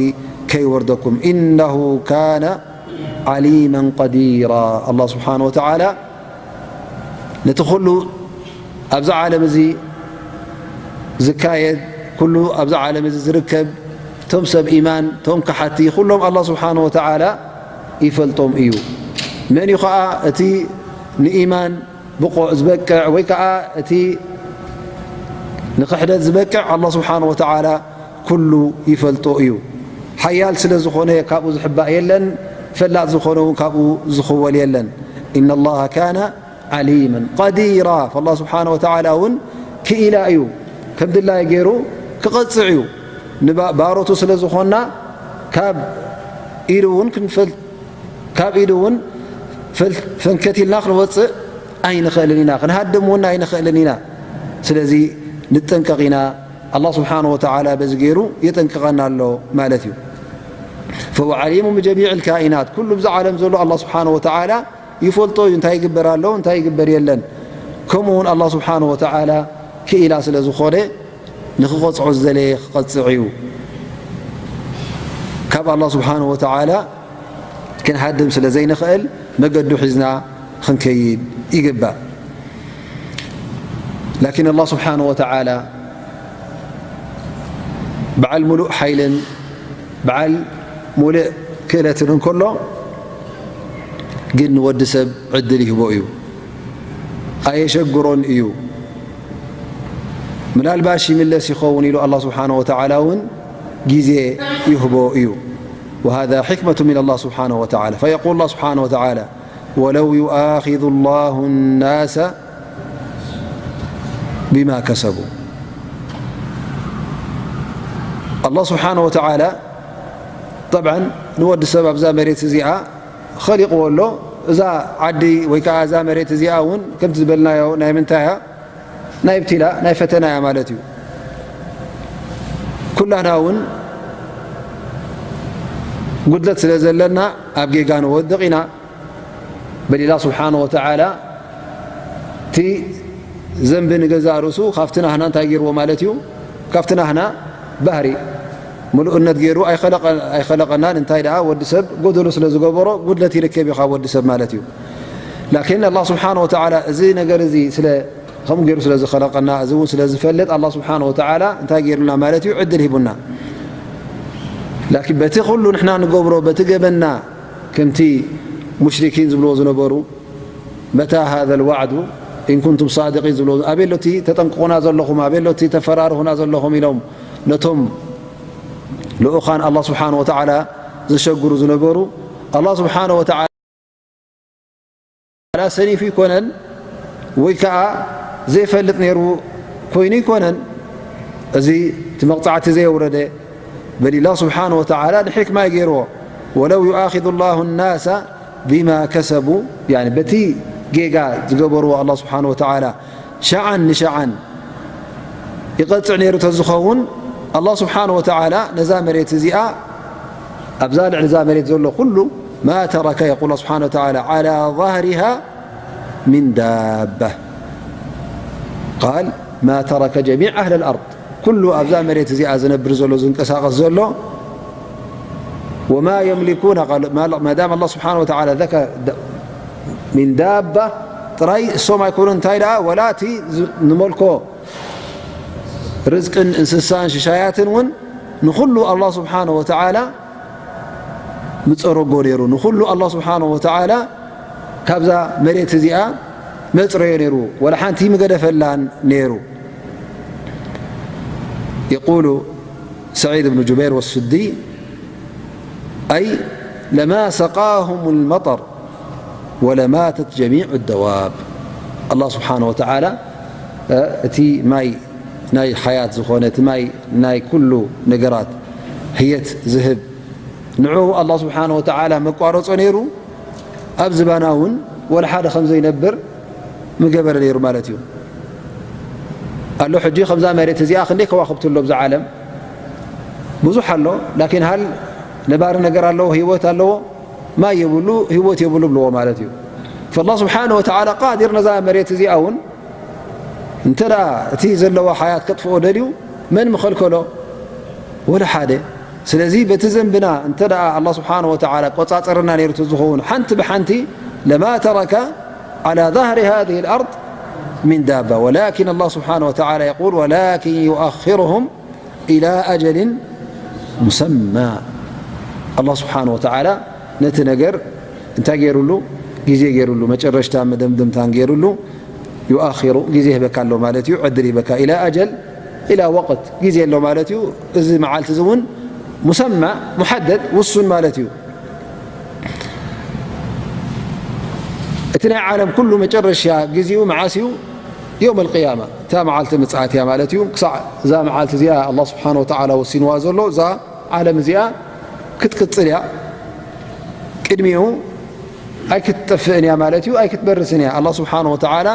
ከይወርደኩም። ኢነሁ ካነ ዓሊመን ቀዲራ። ኣላህ ስብሓነ ወተዓላ ነቲ ኩሉ ኣብዚ ዓለም እዚ ዝካየድ፣ ኩሉ ኣብዚ ዓለም እዚ ዝርከብ፣ እቶም ሰብ ኢማን፣ እቶም ከሓቲ፣ ኩሎም ኣላህ ስብሓነ ወተዓላ ይፈልጦም እዩ። መን እዩ ኸዓ እቲ ንኢማን ብቑዕ ዝበቅዕ ወይ ከዓ እቲ ንኽሕደት ዝበቅዕ? ኣላህ ስብሓነ ወተዓላ ኩሉ ይፈልጦ እዩ። ሓያል ስለ ዝኾነ ካብኡ ዝሕባእ የለን፣ ፈላጥ ዝኾነ እውን ካብኡ ዝኽወል የለን። ኢነ ላሃ ካነ ዓሊመን ቀዲራ። ኣላህ ስብሓነ ወተዓላ እውን ክኢላ እዩ፣ ከም ድላዩ ገይሩ ክቐጽዕ እዩ። ንባ-፣ ባሮቱ ስለ ዝኾንና ካብ ኢዱ እውን ክንፈል-፣ ካብ ኢዱ እውን ፈል-፣ ፈንከት ኢልና ክንወጽእ ኣይንኽእልን ኢና፣ ክንሃድም እውን ኣይንኽእልን ኢና። ስለዚ ንጠንቀቕ ኢና። ኣላህ ስብሓነ ወተዓላ በዚ ገይሩ የጠንቅቐና ኣሎ ማለት እዩ። ፈሁወ ዓሊሙ ብጀሚዕ ልካኢናት፣ ኩሉ ብዛ ዓለም ዘሎ ኣላህ ስብሓነ ወተዓላ ይፈልጦ እዩ፣ እንታይ ይግበር ኣሎ፣ እንታይ ይግበር የለን። ከምኡ እውን ኣላህ ስብሓነ ወተዓላ ክኢላ ስለ ዝኾነ ንኽቐጽዖ ዝደለየ ክቐጽዕ እዩ። ካብ ኣላህ ስብሓነ ወተዓላ ክንሃድም ስለ ዘይንኽእል መገዱ ሒዝና ክንከይድ ይግባእ። ላኪን ኣላህ ስብሓነ ወተዓላ በዓል ሙሉእ ሓይልን በዓል ሙሉእ ክእለትን እንከሎ፣ ግን ንወዲ ሰብ ዕድል ይህቦ እዩ። ኣየሸግሮን እዩ። ምናልባሽ ይምለስ ይኸውን ኢሉ ኣላህ ስብሓነ ወተዓላ እውን ግዜ ይህቦ እዩ። وهذا حكمة من الله سبحانه وتعالى. فيقول الله سبحانه وتعالى: ولو يؤاخذ الله الناس بما كسبوا. ኣላህ ስብሓነ ወተዓላ ጠብዓን ንወዲ ሰብ ኣብዛ መሬት እዚኣ ኸሊቕዎ ኣሎ። እዛ ዓዲ ወይ ከዓ እዛ መሬት እዚኣ እውን ከምቲ ዝበልናዮ ናይ ምንታይ እያ? ናይ ብቲላ፣ ናይ ፈተና እያ ማለት እዩ። ኩላና እውን ጉድለት ስለ ዘለና ኣብ ጌጋ ንወድቕ ኢና። በል ኢላ ስብሓነ ወተዓላ እቲ ዘንቢ ንገዛእ ርእሱ ካብቲ ናህና እንታይ ገይርዎ ማለት እዩ? ካብቲ ናህና ባህሪ ምሉእነት ገይሩ ኣይኸለቐ-፣ ኣይኸለቐናን። እንታይ ደኣ ወዲ ሰብ ጎደሎ ስለ ዝገበሮ ጉድለት ይርከብ እዩ ካብ ወዲ ሰብ ማለት እዩ። ላኪን ኣላህ ስብሓነ ወተዓላ እዚ ነገር እዚ ስለ፣ ከምኡ ገይሩ ስለ ዝኸለቐና፣ እዚ እውን ስለ ዝፈልጥ ኣላህ ስብሓነ ወተዓላ እንታይ ገይሩና ማለት እዩ? ዕድል ሂቡና። ላኪን በቲ ኩሉ ንሕና ንገብሮ፣ በቲ ገበንና፣ ከምቲ ሙሽሪኪን ዝብልዎ ዝነበሩ፣ መታ ሃዘ ልዋዕዱ ኢን ኩንቱም ሳዲቂን ዝብልዎ፣ ኣበይ ኣሎ እቲ ተጠንቅቑና ዘለኹም፣ ኣበይ ኣሎ እቲ ተፈራርሁና ዘለኹም ኢሎም ነቶም ልኡኻን ኣላህ ስብሓነ ወተዓላ ዘሸግሩ ዝነበሩ፣ ኣላህ ስብሓነ ወተዓላ ሰኒፉ ይኮነን ወይ ከዓ ዘይፈልጥ ነይሩ ኮይኑ ይኮነን። እዚ እቲ መቕጻዕቲ ዘየውረደ፣ በል ኢላ ስብሓነ ወተዓላ ንሕክማ እዩ ገይርዎ። ወለው ዩኣኪዙ ላሁ ናሰ ቢማ ከሰቡ፣ ያኒ በቲ ጌጋ ዝገበርዎ ኣላህ ስብሓነ ወተዓላ ሸዓን ንሸዓን ይቐጽዕ ነይሩ ተዝኸውን፣ ኣላህ ስብሓነ ወተዓላ ነዛ መሬት እዚኣ፣ ኣብዛ ልዕሊ እዛ መሬት ዘሎ ኩሉ፣ ማ ተረከ፣ የቁል ስብሓነ ወተዓላ፣ ዓላ ዛህሪሃ ሚን ዳባ። ቃል ማ ተረከ ጀሚዕ ኣህለል ኣርድ፣ ኩሉ ኣብዛ መሬት እዚኣ ዝነብር ዘሎ፣ ዝንቀሳቐስ ዘሎ፣ ወማ የምሊኩና፣ ቃል፣ ማ-፣ ማዳም ኣላህ ስብሓነ ወተዓላ ዘከረ ደ-፣ ሚን ዳባ ጥራይ እሶም ኣይኮኑን፣ እንታይ ደኣ፣ ወላ እቲ ዝ-፣ ንመልኮ ርዝቅን እንስሳን ሽሻያትን እውን ንኹሉ ኣላህ ስብሓነ ወተዓላ ምጸረጎ ነይሩ። ንኹሉ ኣላህ ስብሓነ ወተዓላ ካብዛ መሬት እዚኣ መጽረዮ ነይሩ፣ ወላ ሓንቲ ምገደፈላን ነይሩ። يقول سعيد بن جبير والسدي: أي لما سقاهم المطر ولماتت جميع الدواب. ኣላህ ስብሓነ ወተዓላ፣ እ፣ እቲ ማይ ናይ ሓያት ዝኾነ፣ እቲ ማይ ናይ ኩሉ ነገራት ህየት ዝህብ፣ ንዑ ኣላህ ስብሓነ ወተዓላ መቋረጾ ነይሩ፣ ኣብ ዝባና እውን ወላ ሓደ ከም ዘይነብር ምገበረ ነይሩ ማለት እዩ። ኣሎ ሕጂ ከምዛ መሬት እዚኣ ክንደይ ከዋኽብቲ ኣሎ ኣብዛ ዓለም? ብዙሕ ኣሎ። ላኪን ሃል ነባሪ ነገር ኣለዎ፣ ህይወት ኣለዎ? ማይ የብሉ፣ ህይወት የብሉ ብልዎ ማለት እዩ። ፈላህ ስብሓነ ወተዓላ ቃዲር ነዛ መሬት እዚኣ እውን እንተ ደኣ እቲ ዘለዋ ሓያት ከጥፍኦ ደልዩ መን ምኸልከሎ? ወላ ሓደ። ስለዚ በቲ ዘንብና እንተ ደኣ ኣላህ ስብሓነ ወተዓላ ቆጻጸርና ነይሩ ተዝኸውን ሓንቲ ብሓንቲ ለማ ተረከ ዓላ ዛህሪ ሃዚህ ልኣርድ ሚን ዳባ። ወላኪን ኣላህ ስብሓነ ወተዓላ የቁል ወላኪን ዩኣኽሩሁም ኢላ ኣጀሊን ሙሰማ። ኣላህ ስብሓነ ወተዓላ ነቲ ነገር እንታይ ገይሩሉ? ግዜ ገይሩሉ፣ መጨረሽታ መደምደምታን ገይሩሉ። ዩኣኺሩ፣ ግዜ ይህበካ ኣሎ ማለት እዩ፣ ዕድል ይህበካ። ኢላ ኣጀል፣ ኢላ ወቕት፣ ግዜ ኣሎ ማለት እዩ። እዚ መዓልቲ እዚ እውን ሙሰማ፣ ሙሓደድ፣ ውሱን ማለት እዩ። እቲ ናይ ዓለም ኩሉ መጨረሻ ግዜኡ መዓስ እዩ? የውም ኣልቅያማ፣ እታ መዓልቲ ምጽኣት እያ ማለት እዩ። ክሳዕ እዛ መዓልቲ እዚኣ ኣላህ ስብሓነ ወተዓላ ወሲንዋ ዘሎ፣ እዛ ዓለም እዚኣ ክትቅጽል እያ። ቅድሚኡ ኣይክትጠፍእን እያ ማለት እዩ፣ ኣይክትበርስን እያ። ኣላህ ስብሓነ ወተዓላ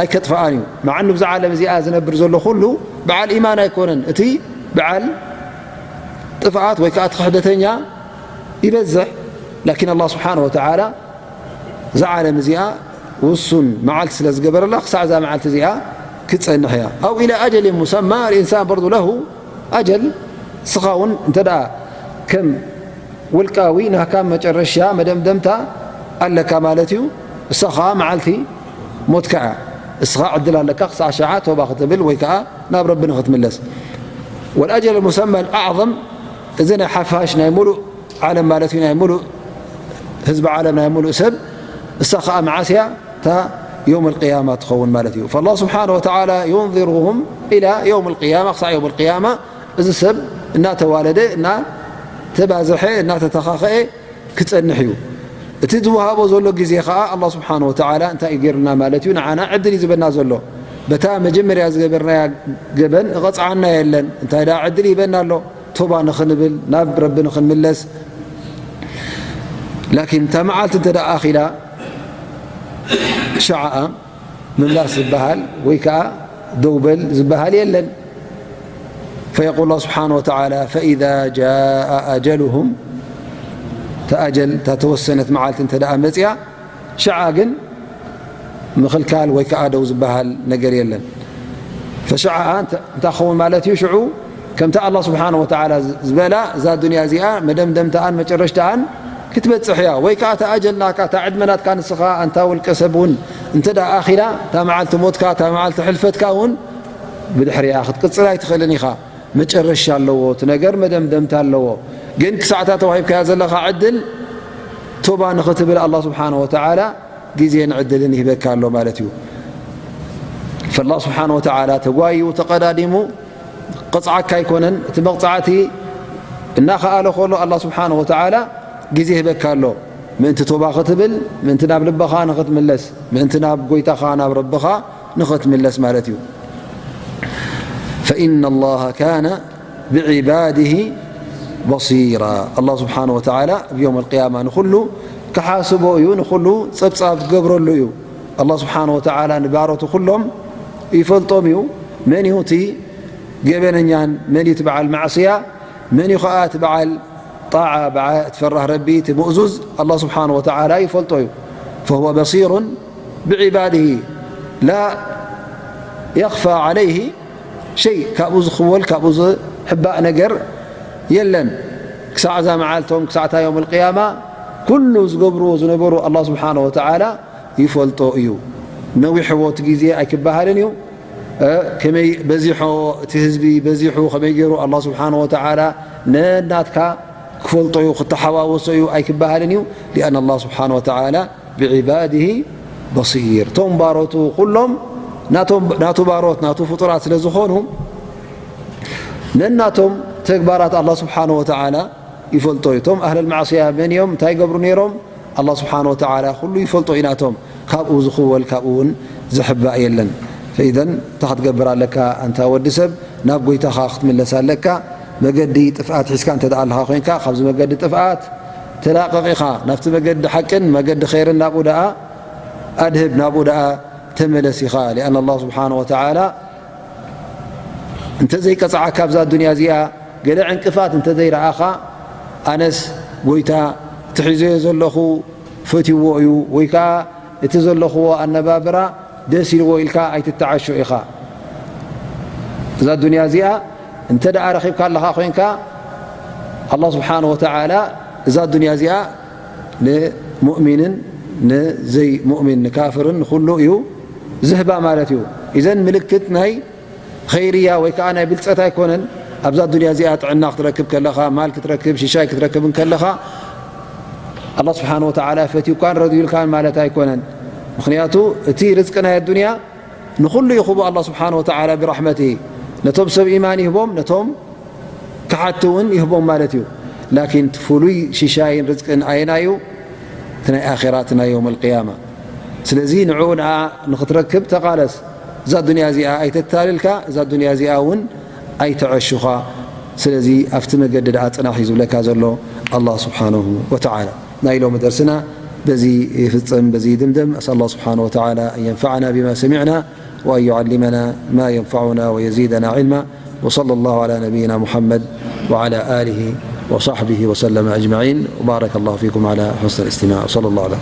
ኣይከጥፍኣን እዩ። መዓኑ ብዛ ዓለም እዚኣ ዝነብር ዘሎ ኩሉ በዓል ኢማን ኣይኮነን። እቲ በዓል ጥፍኣት ወይ ከዓ እቲ ክሕደተኛ ይበዝሕ። ላኪን ኣላህ ስብሓነ ወተዓላ እዛ ዓለም እዚኣ ውሱን መዓልቲ ስለ ዝገበረላ፣ ክሳዕ እዛ መዓልቲ እዚኣ ክትጸንሕ እያ። ኣው ኢላ ኣጀልን ሙሰማ፣ ልኢንሳን በርዱ ለሁ ኣጀል፣ ንስኻ እውን እንተ ደኣ ከም ውልቃዊ ናካ መጨረሻ መደምደምታ ኣለካ ማለት እዩ። እሳ ኸዓ መዓልቲ ሞትካ እያ። እስኻ ዕድል ኣለካ ክሳዕ ሸዓ ቶባ ክትብል ወይ ከዓ ናብ ረቢ ንኽትምለስ። ወልኣጀል ሙሰማ ኣልኣዕظም፣ እዚ ናይ ሓፋሽ ናይ ሙሉእ ዓለም ማለት እዩ፣ ናይ ሙሉእ ህዝቢ ዓለም፣ ናይ ሙሉእ ሰብ፣ እሳ ኸዓ መዓስ እያ? እታ የውም ኣልቅያማ ትኸውን ማለት እዩ። ፈላህ ስብሓነ ወተዓላ ዩንዚሩሁም ኢላ የውም ኣልቅያማ፣ ክሳዕ የውም ኣልቅያማ እዚ ሰብ እናተዋለደ፣ እናተባዝሐ፣ እናተተኻኸአ ክጸንሕ እዩ። እቲ ዝወሃቦ ዘሎ ግዜ ኸዓ ኣላህ ስብሓነ ወተዓላ እንታይ እዩ ገይሩና ማለት እዩ? ንዓና ዕድል እዩ ዝበና ዘሎ። በታ መጀመርያ ዝገበርናያ ገበን እቐጽዓና የለን። እንታይ ደኣ ዕድል ይበና ኣሎ? ቶባ ንኽንብል፣ ናብ ረቢ ንኽንምለስ። ላኪን እታ መዓልቲ እንተ ደኣ ኣኺላ፣ ሸዓኣ ምምላስ ዝበሃል ወይ ከዓ ደው በል ዝበሃል የለን። ፈየቁል ኣላህ ስብሓነ ወተዓላ፣ ፈኢዛ ጃአ ኣጀሉሁም፣ እታ ኣጀል፣ እታ ተወሰነት መዓልቲ እንተ ደኣ መጽያ፣ ሸዓ ግን ምኽልካል ወይ ከዓ ደው ዝበሃል ነገር የለን። ፈሸዓኣ እንተ-፣ እንታይ ክኸውን ማለት እዩ? ሽዑ ከምቲ ኣላህ ስብሓነ ወተዓላ ዝ-፣ ዝበላ፣ እዛ ዱንያ እዚኣ መደምደምታኣን መጨረሽታኣን ክትበጽሕ እያ። ወይ ከዓ እታ ኣጀል ናትካ፣ እታ ዕድመ ናትካ ንስኻ፣ ኣንታ ውልቀ ሰብ እውን እንተ ደኣ ኣኺላ፣ እታ መዓልቲ ሞትካ፣ እታ መዓልቲ ሕልፈትካ እውን ብድሕሪኣ ክትቅጽል ኣይትኽእልን ኢኻ። መጨረሻ ኣለዎ፣ እቲ ነገር መደምደምታ ኣለዎ። ግን ክሳዕ እታ ተዋሂብካያ ዘለኻ ዕድል ቶባ ንኽትብል ኣላህ ስብሓነ ወተዓላ ግዜን ዕድልን ይህበካ ኣሎ ማለት እዩ። ፈላህ ስብሓነ ወተዓላ ተጓዩ፣ ተቐዳዲሙ ቅጽዓካ ኣይኮነን። እቲ መቕጻዕቲ እናኸኣለ ከሎ ኣላህ ስብሓነ ወተዓላ ግዜ ይህበካ ኣሎ። ምእንቲ ቶባ ክትብል፣ ምእንቲ ናብ ልብኻ ንኽትምለስ፣ ምእንቲ ናብ ጎይታኻ፣ ናብ ረብኻ ንኽትምለስ ማለት እዩ። ፈኢነ ላሃ ካነ ብዒባድሂ በሲራ። ኣላህ ስብሓነ ወተዓላ ኣብ የውም ኣልቅያማ ንኹሉ ክሓስቦ እዩ፣ ንኹሉ ጸብጻብ ክገብረሉ እዩ። ኣላህ ስብሓነ ወተዓላ ንባሮቱ ኩሎም ይፈልጦም እዩ። መን እዩ እቲ ገበነኛን መን እዩ እቲ በዓል ማዕስያ፣ መን እዩ ኸዓ እቲ በዓል ጣዓ፣ በዓ-፣ እቲ ፈራህ ረቢ፣ እቲ ምእዙዝ፣ ኣላህ ስብሓነ ወተዓላ ይፈልጦ እዩ። ፈሁወ በሲሩን ብዒባድሂ ላ የኽፋ ዓለይሂ ሸይ፣ ካብኡ ዝኽወል፣ ካብኡ ዝሕባእ ነገር የለን። ክሳዕ እዛ መዓልቶም፣ ክሳዕ እታ የውም ኣልቅያማ፣ ኩሉ ዝገብርዎ ዝነበሩ ኣላህ ስብሓነ ወተዓላ ይፈልጦ እዩ። ነዊሕዎ እቲ ግዜ ኣይክበሃልን እዩ። እ፣ ከመይ በዚሖ፣ እቲ ህዝቢ በዚሑ፣ ከመይ ገይሩ ኣላህ ስብሓነ ወተዓላ ነናትካ ክፈልጦ እዩ፣ ክተሓዋወሶ እዩ ኣይክበሃልን እዩ። ሊኣን ኣላህ ስብሓነ ወተዓላ ብዒባድሂ በሲር። እቶም ባሮቱ ኩሎም ናቶም፣ ናቱ ባሮት፣ ናቱ ፍጡራት ስለ ዝኾኑ፣ ነናቶም ተግባራት ኣላህ ስብሓነ ወተዓላ ይፈልጦ እዩ። እቶም ኣህለል ማዕስያ መን እዮም፣ እንታይ ይገብሩ ነይሮም፣ ኣላህ ስብሓነ ወተዓላ ኩሉ ይፈልጦ እዩ ናቶም። ካብኡ ዝኽወል፣ ካብኡ እውን ዝሕባእ የለን። ፈኢዘን፣ እንታይ ክትገብር ኣለካ ኣንታ ወዲ ሰብ፣ ናብ ጎይታኻ ክትምለስ ኣለካ። መገዲ ጥፍኣት ሒዝካ እንተ ደኣ ኣለኻ ኮይንካ፣ ካብዚ መገዲ ጥፍኣት ተላቐቕ ኢኻ። ናብቲ መገዲ ሓቅን መገዲ ኸይርን ናብኡ ደኣ ኣድህብ፣ ናብኡ ደኣ ተመለስ ኢኻ። ሊኣን ኣላህ ስብሓነ ወተዓላ እንተ ዘይቀጽዓካ ኣብዛ ዱንያ እዚኣ፣ ገለ ዕንቅፋት እንተ ዘይረኣኻ፣ ኣነስ ጎይታ እቲ ሒዘዮ ዘለኹ ፈትይዎ እዩ፣ ወይ ከኣ እቲ ዘለኽዎ ኣነባብራ ደስ ኢልዎ ኢልካ ኣይትተዓሾ ኢኻ። እዛ ዱንያ እዚኣ እንተ ደኣ ረኺብካ ኣለኻ ኮይንካ፣ ኣላህ ስብሓነ ወተዓላ እዛ ዱንያ እዚኣ ንሙእሚንን ንዘይሙእሚን፣ ንካፍርን ንኹሉ እዩ ዝህባ ማለት እዩ። ኢዘን ምልክት ናይ ኸይርያ ወይ ከኣ ናይ ብልጸት ኣይኮነን። ኣብዛ ዱንያ እዚኣ ጥዕና ክትረክብ ከለኻ፣ ማል ክትረክብ፣ ሽሻይ ክትረክብ እንከለኻ፣ ኣላህ ስብሓነ ወተዓላ ፈትዩካን ረድዩልካን ማለት ኣይኮነን። ምኽንያቱ እቲ ርዝቂ ናይ ኣዱንያ ንኹሉ ይኽቦ ኣላህ ስብሓነ ወተዓላ ብራሕመቲ። ነቶም ሰብ ኢማን ይህቦም፣ ነቶም ክሓቲ እውን ይህቦም ማለት እዩ። ላኪን እቲ ፍሉይ ሽሻይን ርዝቅን ኣየናይ እዩ? እቲ ናይ ኣኼራ፣ እቲ ናይ የውመል ቅያማ። ስለዚ ንዕኡ ንኣ ንኽትረክብ ተቓለስ። እዛ ዱንያ እዚኣ ኣይተታልልካ፣ እዛ ዱንያ እዚኣ እውን ኣይተዐሹኻ። ስለዚ ኣብቲ መገዲ ደኣ ጽናሕ እዩ ዝብለካ ዘሎ ኣላህ ስብሓነሁ ወተዓላ። ናይ ሎሚ ደርስና በዚ ይፍጽም፣ በዚ ይድምደም። أسأل الله سبحانه وتعالى أن ينفعنا بما سمعنا وأن يعلمنا ما ينفعنا ويزيدنا علما. وصلى الله على نبينا محمد وعلى آله وصحبه وسلم أجمعين. وبارك الله فيكم على حسن الاستماع. وصلى الله على